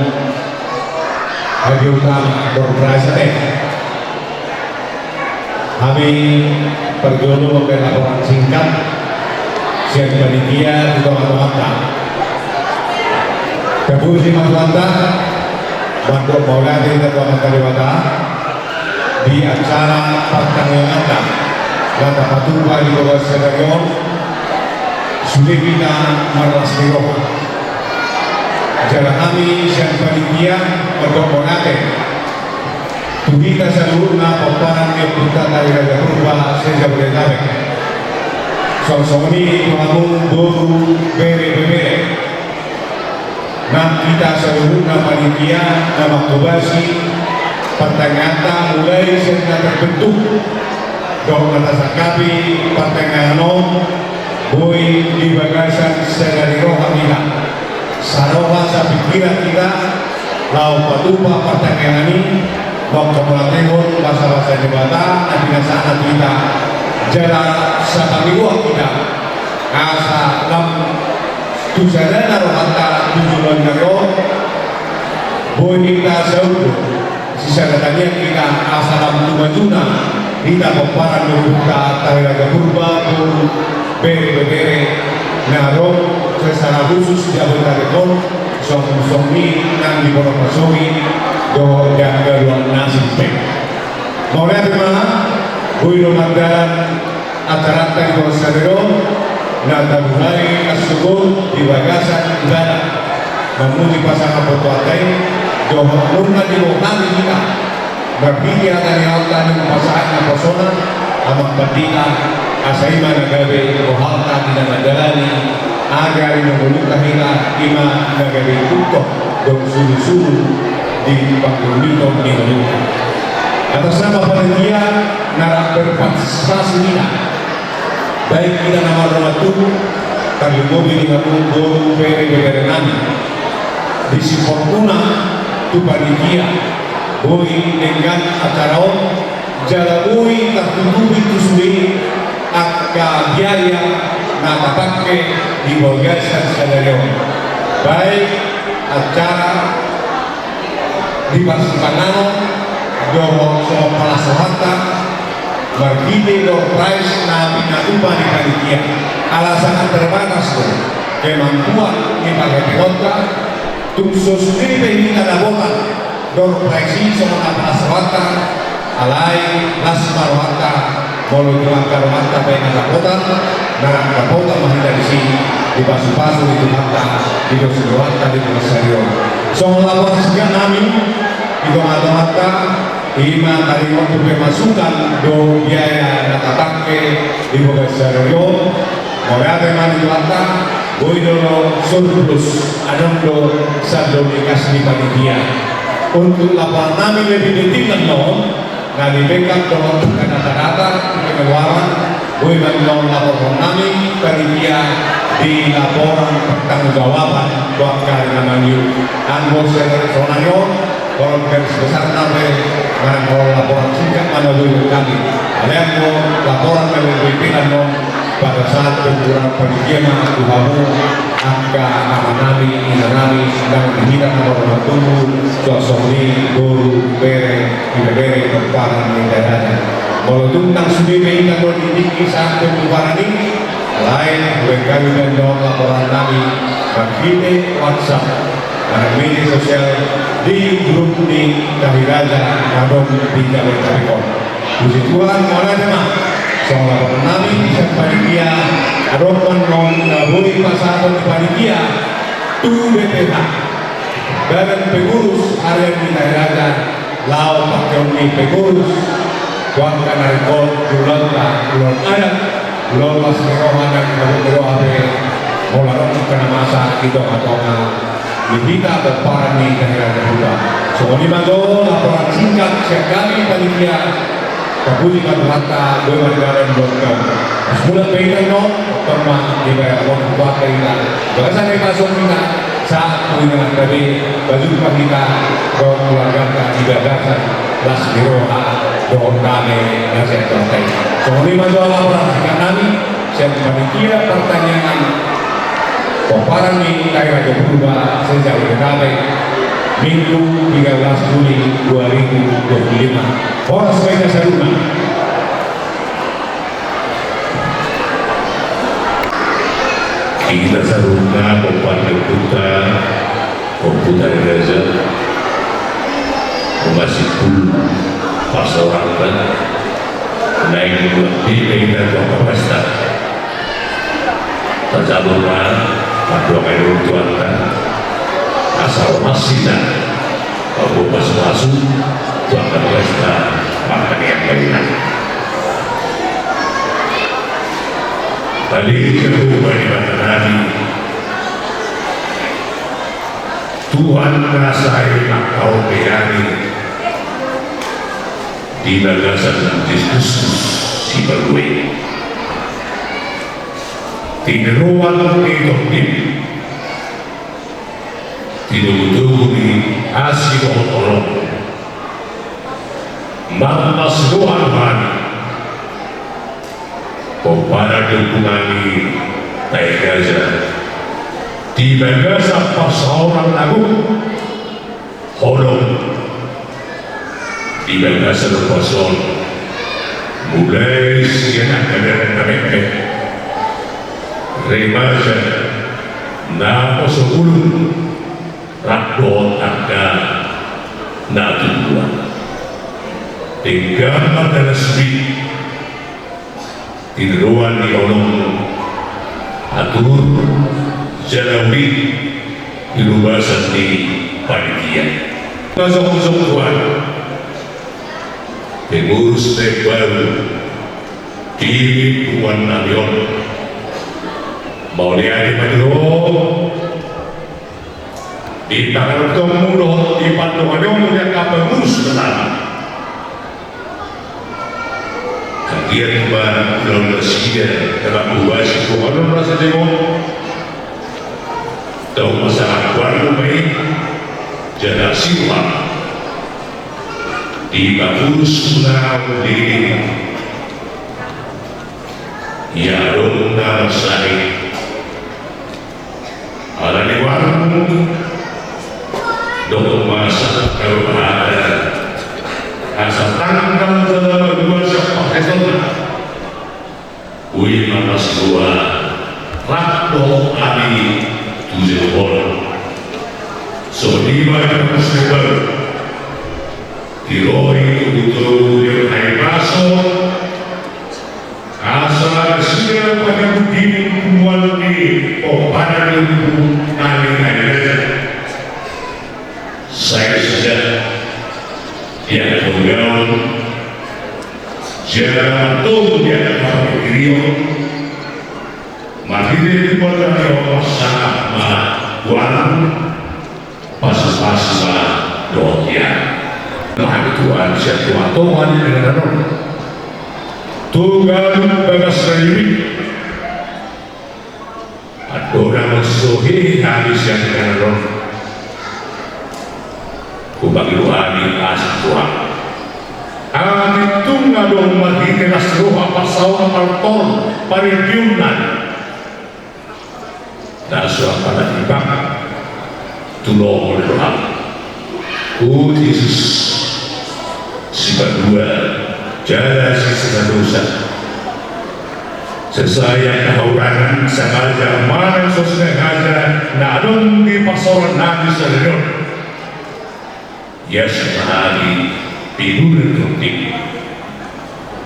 hadiah utama, berperasaan, eh. Hami parjolo mambaen laporan singkat sian panitia tu tonga-tonganta. Tapuji ma Tuhanta, mandok mauliate hita tu Amanta Debata di acara partangianganta na tapatupa di bagasan sadari on, sude hita marlas ni roha. Jala hami sian panitia mandok mauliate tu hita saluhutna pomparan ni ompunta Raja Purba se-Jabodetabek. Songon i tu hamu boru, bere, ibebere. Nang hita saluhutna panitia na manghobasi partangianganta mulai sian na tarbentuk dohot na tasangkapi partangiangan on, boi di bagasan sada ni roha hita, saroha sapingkiran hita laho patupa partangiangan i. Mauliate ma di Debata na pinasahatna tu hita jala sapangidoan hita asa lam tu sadana rohanta tu joloan ni ari on. Boi hita saut do sisada tangiang hita asa lam tu majuna hita pomparan ni ompunta Tahi Raja Purba boru bere-bere na ro secara khusus di Jabodetabek on, songon i nang di Pondok Pasogi dohot di angka luat na asing pe. Mauliate ma, boi do mardalan acaranta di bagasan sadari on na tamulai na sogot di bagasan ibadah, mamuji pasangaphon Tuhanta i dohot nunga diboan hami hita marhite hata ni Debata na pasahat naposona, Amang Pandita, asa i ma na gabe rohanta di na mandalani ari-ari ni ngolunta hita, i ma na gabe itungkot dohot suru-suru di panghorbiton ni ngolunta. Atas nama panitia na rap berpartisipasi hita, baik hita na marrumah tangga, tarlumobi di hamu boru bere-bere nami, di si Fortuna tu panitia, boi denggan acara on, jala boi tartutupi tu sude i angka biaya na tapake di bagasan sadari on. Baik acara di parsipanganon dohot songon palas rohanta marhite door prize na pinatupa ni panitia. Ala sangat terbatas do kemampuan ni parhepeonta, tung so sude pe hita dapotan door prize i songon na palas rohanta, alai las ma rohanta molo tung angka rohanta pe na dapotan, na dapotan ma hita disi, dipasu-pasu ni Tuhanta, didosi rohanta di bagasan sadari on. Songon laporan singkat nami di tonga-tonganta, i ma taringot tu pemasukan dohot biaya na tapake di bagasan sadari on. Mauliate ma di Tuhanta, boi do surplus, adong do sandok ni kas ni panitia. Untuk laporan nami lebih detail annon, na di-backup dohot angka data-data pengeluaran, boi ma annon laporhon nami panitia di laporan pertanggungjawaban tu angka ari na mangihut. Anggo secara personal on, Holan garis besarna pe, manang holan laporan singkat ma na boi hami. Alai anggo laporan na lebih detail annon, pada saat pembukaan panitia ma tu hamu angka amanami, inanami, nang di hita na marrumah tangga, suang songon i boru, bere, ibebere, pomparan ni Tahi Raja. Molo tung nang sude pe hita do di tingki sahat pembukaan i, alai hurang hami pe annon laporan nami marhite WhatsApp manang media sosial di grup ni Tahi Raja na adong di Jabodetabek on. Puji Tuhan, mauliate ma. Songon laporan nami sian panitia, adong ma annon na boi pasahaton ni panitia tu B P H, Badan Pengurus Harian ni Tahi Raja, laho pakeon ni pengurus tu angka na ringkot di ulaonta, ulaon adat, ulaon las ni roha nang habot ni roha pe, molo adong angka na masa di tonga-tonga ni hita pomparan ni Tahi Raja Purba. Songon i ma jo laporan singkat sian hami panitia. Tapuji ma Tuhanta, boi ma dibahen dohot hamu. Mulak pe hita annon, tong ma dibahen dohot Tuhanta hita. Bagasan na pinasu hita, sahat tu ingananta be, pajumpa hita dohot keluarganta di bagasan las ni roha dohot dame na sian Tuhanta i. Songon i ma jo laporan singkat nami sian panitia partangiangan pomparan ni Tahi Raja Purba se-Jabodetabek, Minggu tiga belas Juli dua ribu dua puluh lima. Horas ma hita saluhutna. Hita saluhutna pomparan ni ompunta, Ompu Tahi Raja, nunga simpul parsaoranta, naeng mulak be hita tu angka pesta. Tajabu ma, mandok ai dohot Tuhanta, asa horas hita mamboan pasu-pasu tu angka pesta partangiangan. Alai jabu ma Debatanami, Tuhan na sai mangkaholongi hami di bagasan diskursus sipaluhon i. Tinadingan ni tondim, tinogunogu ni asi dohot holong, Marlas roha do hami, pomparan ni ompunami Tahe Gaja, di bagasan parsaoran na gok, holong di bagasan ombas on, mulai sian angka bere na memet, remaja, naposobulung, rap dohot angka na tuatua. Denggan ma tanda sibit di roha ni holong, atur jala uli di urusan ni panitia. Pajongjong Tuhan, pengurus na baru di punguan nami on, mauliate ma di ho di pangarahutmu dohot di pandohanmu di angka pengurus na lama. Anggiat ma ulaon nasida na mamboan sipunganon na sadengon. Tau masalah kuarmu ma i, jala siuham di pangurus na leleng. Ia adong na marsahit ala ni warmu, dohot masa kau ada asa tanggal dua puluh dua siapa hetona. Ui manas dua rap dohot hami tu jehol. Songon i ma di pangurus na baru, tiroi tu buto di haibaso. Asa sida panyabut diri punguan ni pomparan ni ompu nami na di raja. Sai sida di angka ulaon jala tong di angka pangkirion. Marhite tu pomparan ni ompu sangap ma tuan. Pasupasu ma dohot ia. Hami tuan sian tongatonga ni inganan on, tu ganup bagas na i. Andorang so hehe hami sian inganan on, hupangido hami asi tuan. Hami tung adong marhite las roha parsaoran partor parendion nami. Na so apala timbang tu lomo ni roham. O Jesus, sipalua jala sisesa dosa. Sesa i angka haurangan, sangaja manang so sangaja, na adong di parsaoran nami sadari on. Ia sumahali pinuri tonti.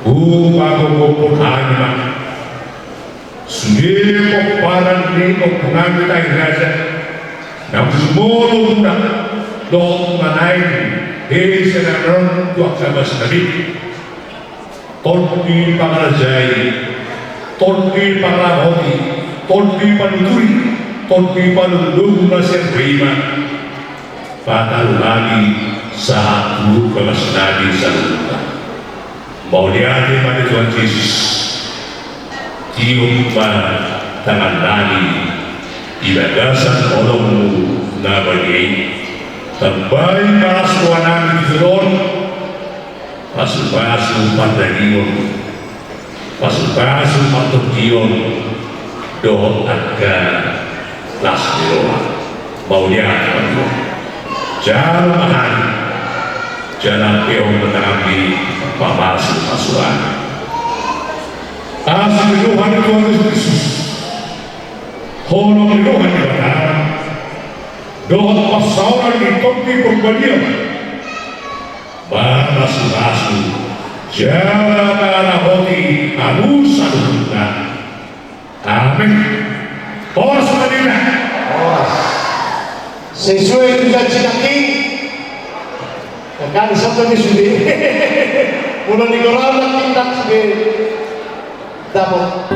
O pagogohon hami ma. Sude pomparan ni ompunami Tahe Raja, na sumolo muna dohot manaeng hesena ron tu angka basa nami. Tondi pangarajai, tondi pangarahoti, tondi panuturi, tondi panuturi na sian paima. Patalu hami sahat tu bagas nami saluhutna. Mauliate ma di Tuhan Jesus. Tiop ma tangan nami di bagasan holongmu na badia i. Tambai ma las roha nami tu joloan. Pasupasu pardagingon, pasupasu partongkion, dohot angka las ni roha. Mauliate ma di ho. Jalo ma hami, jala pehon ma tanganmi pamasupasu hami. Asi ni roha ni Tuhan Jesus Kristus, holong ni roha ni Debata, dohot parsaoran ni Tondi Porbadia, mamasupasu jala mangarahoti hamu saluhutna. Amen. Horas ma di hita. Horas. Sesuai tu janji nangkin. Kan satu ni sude. Mula ni gorang nangkin tak sude. Dapot.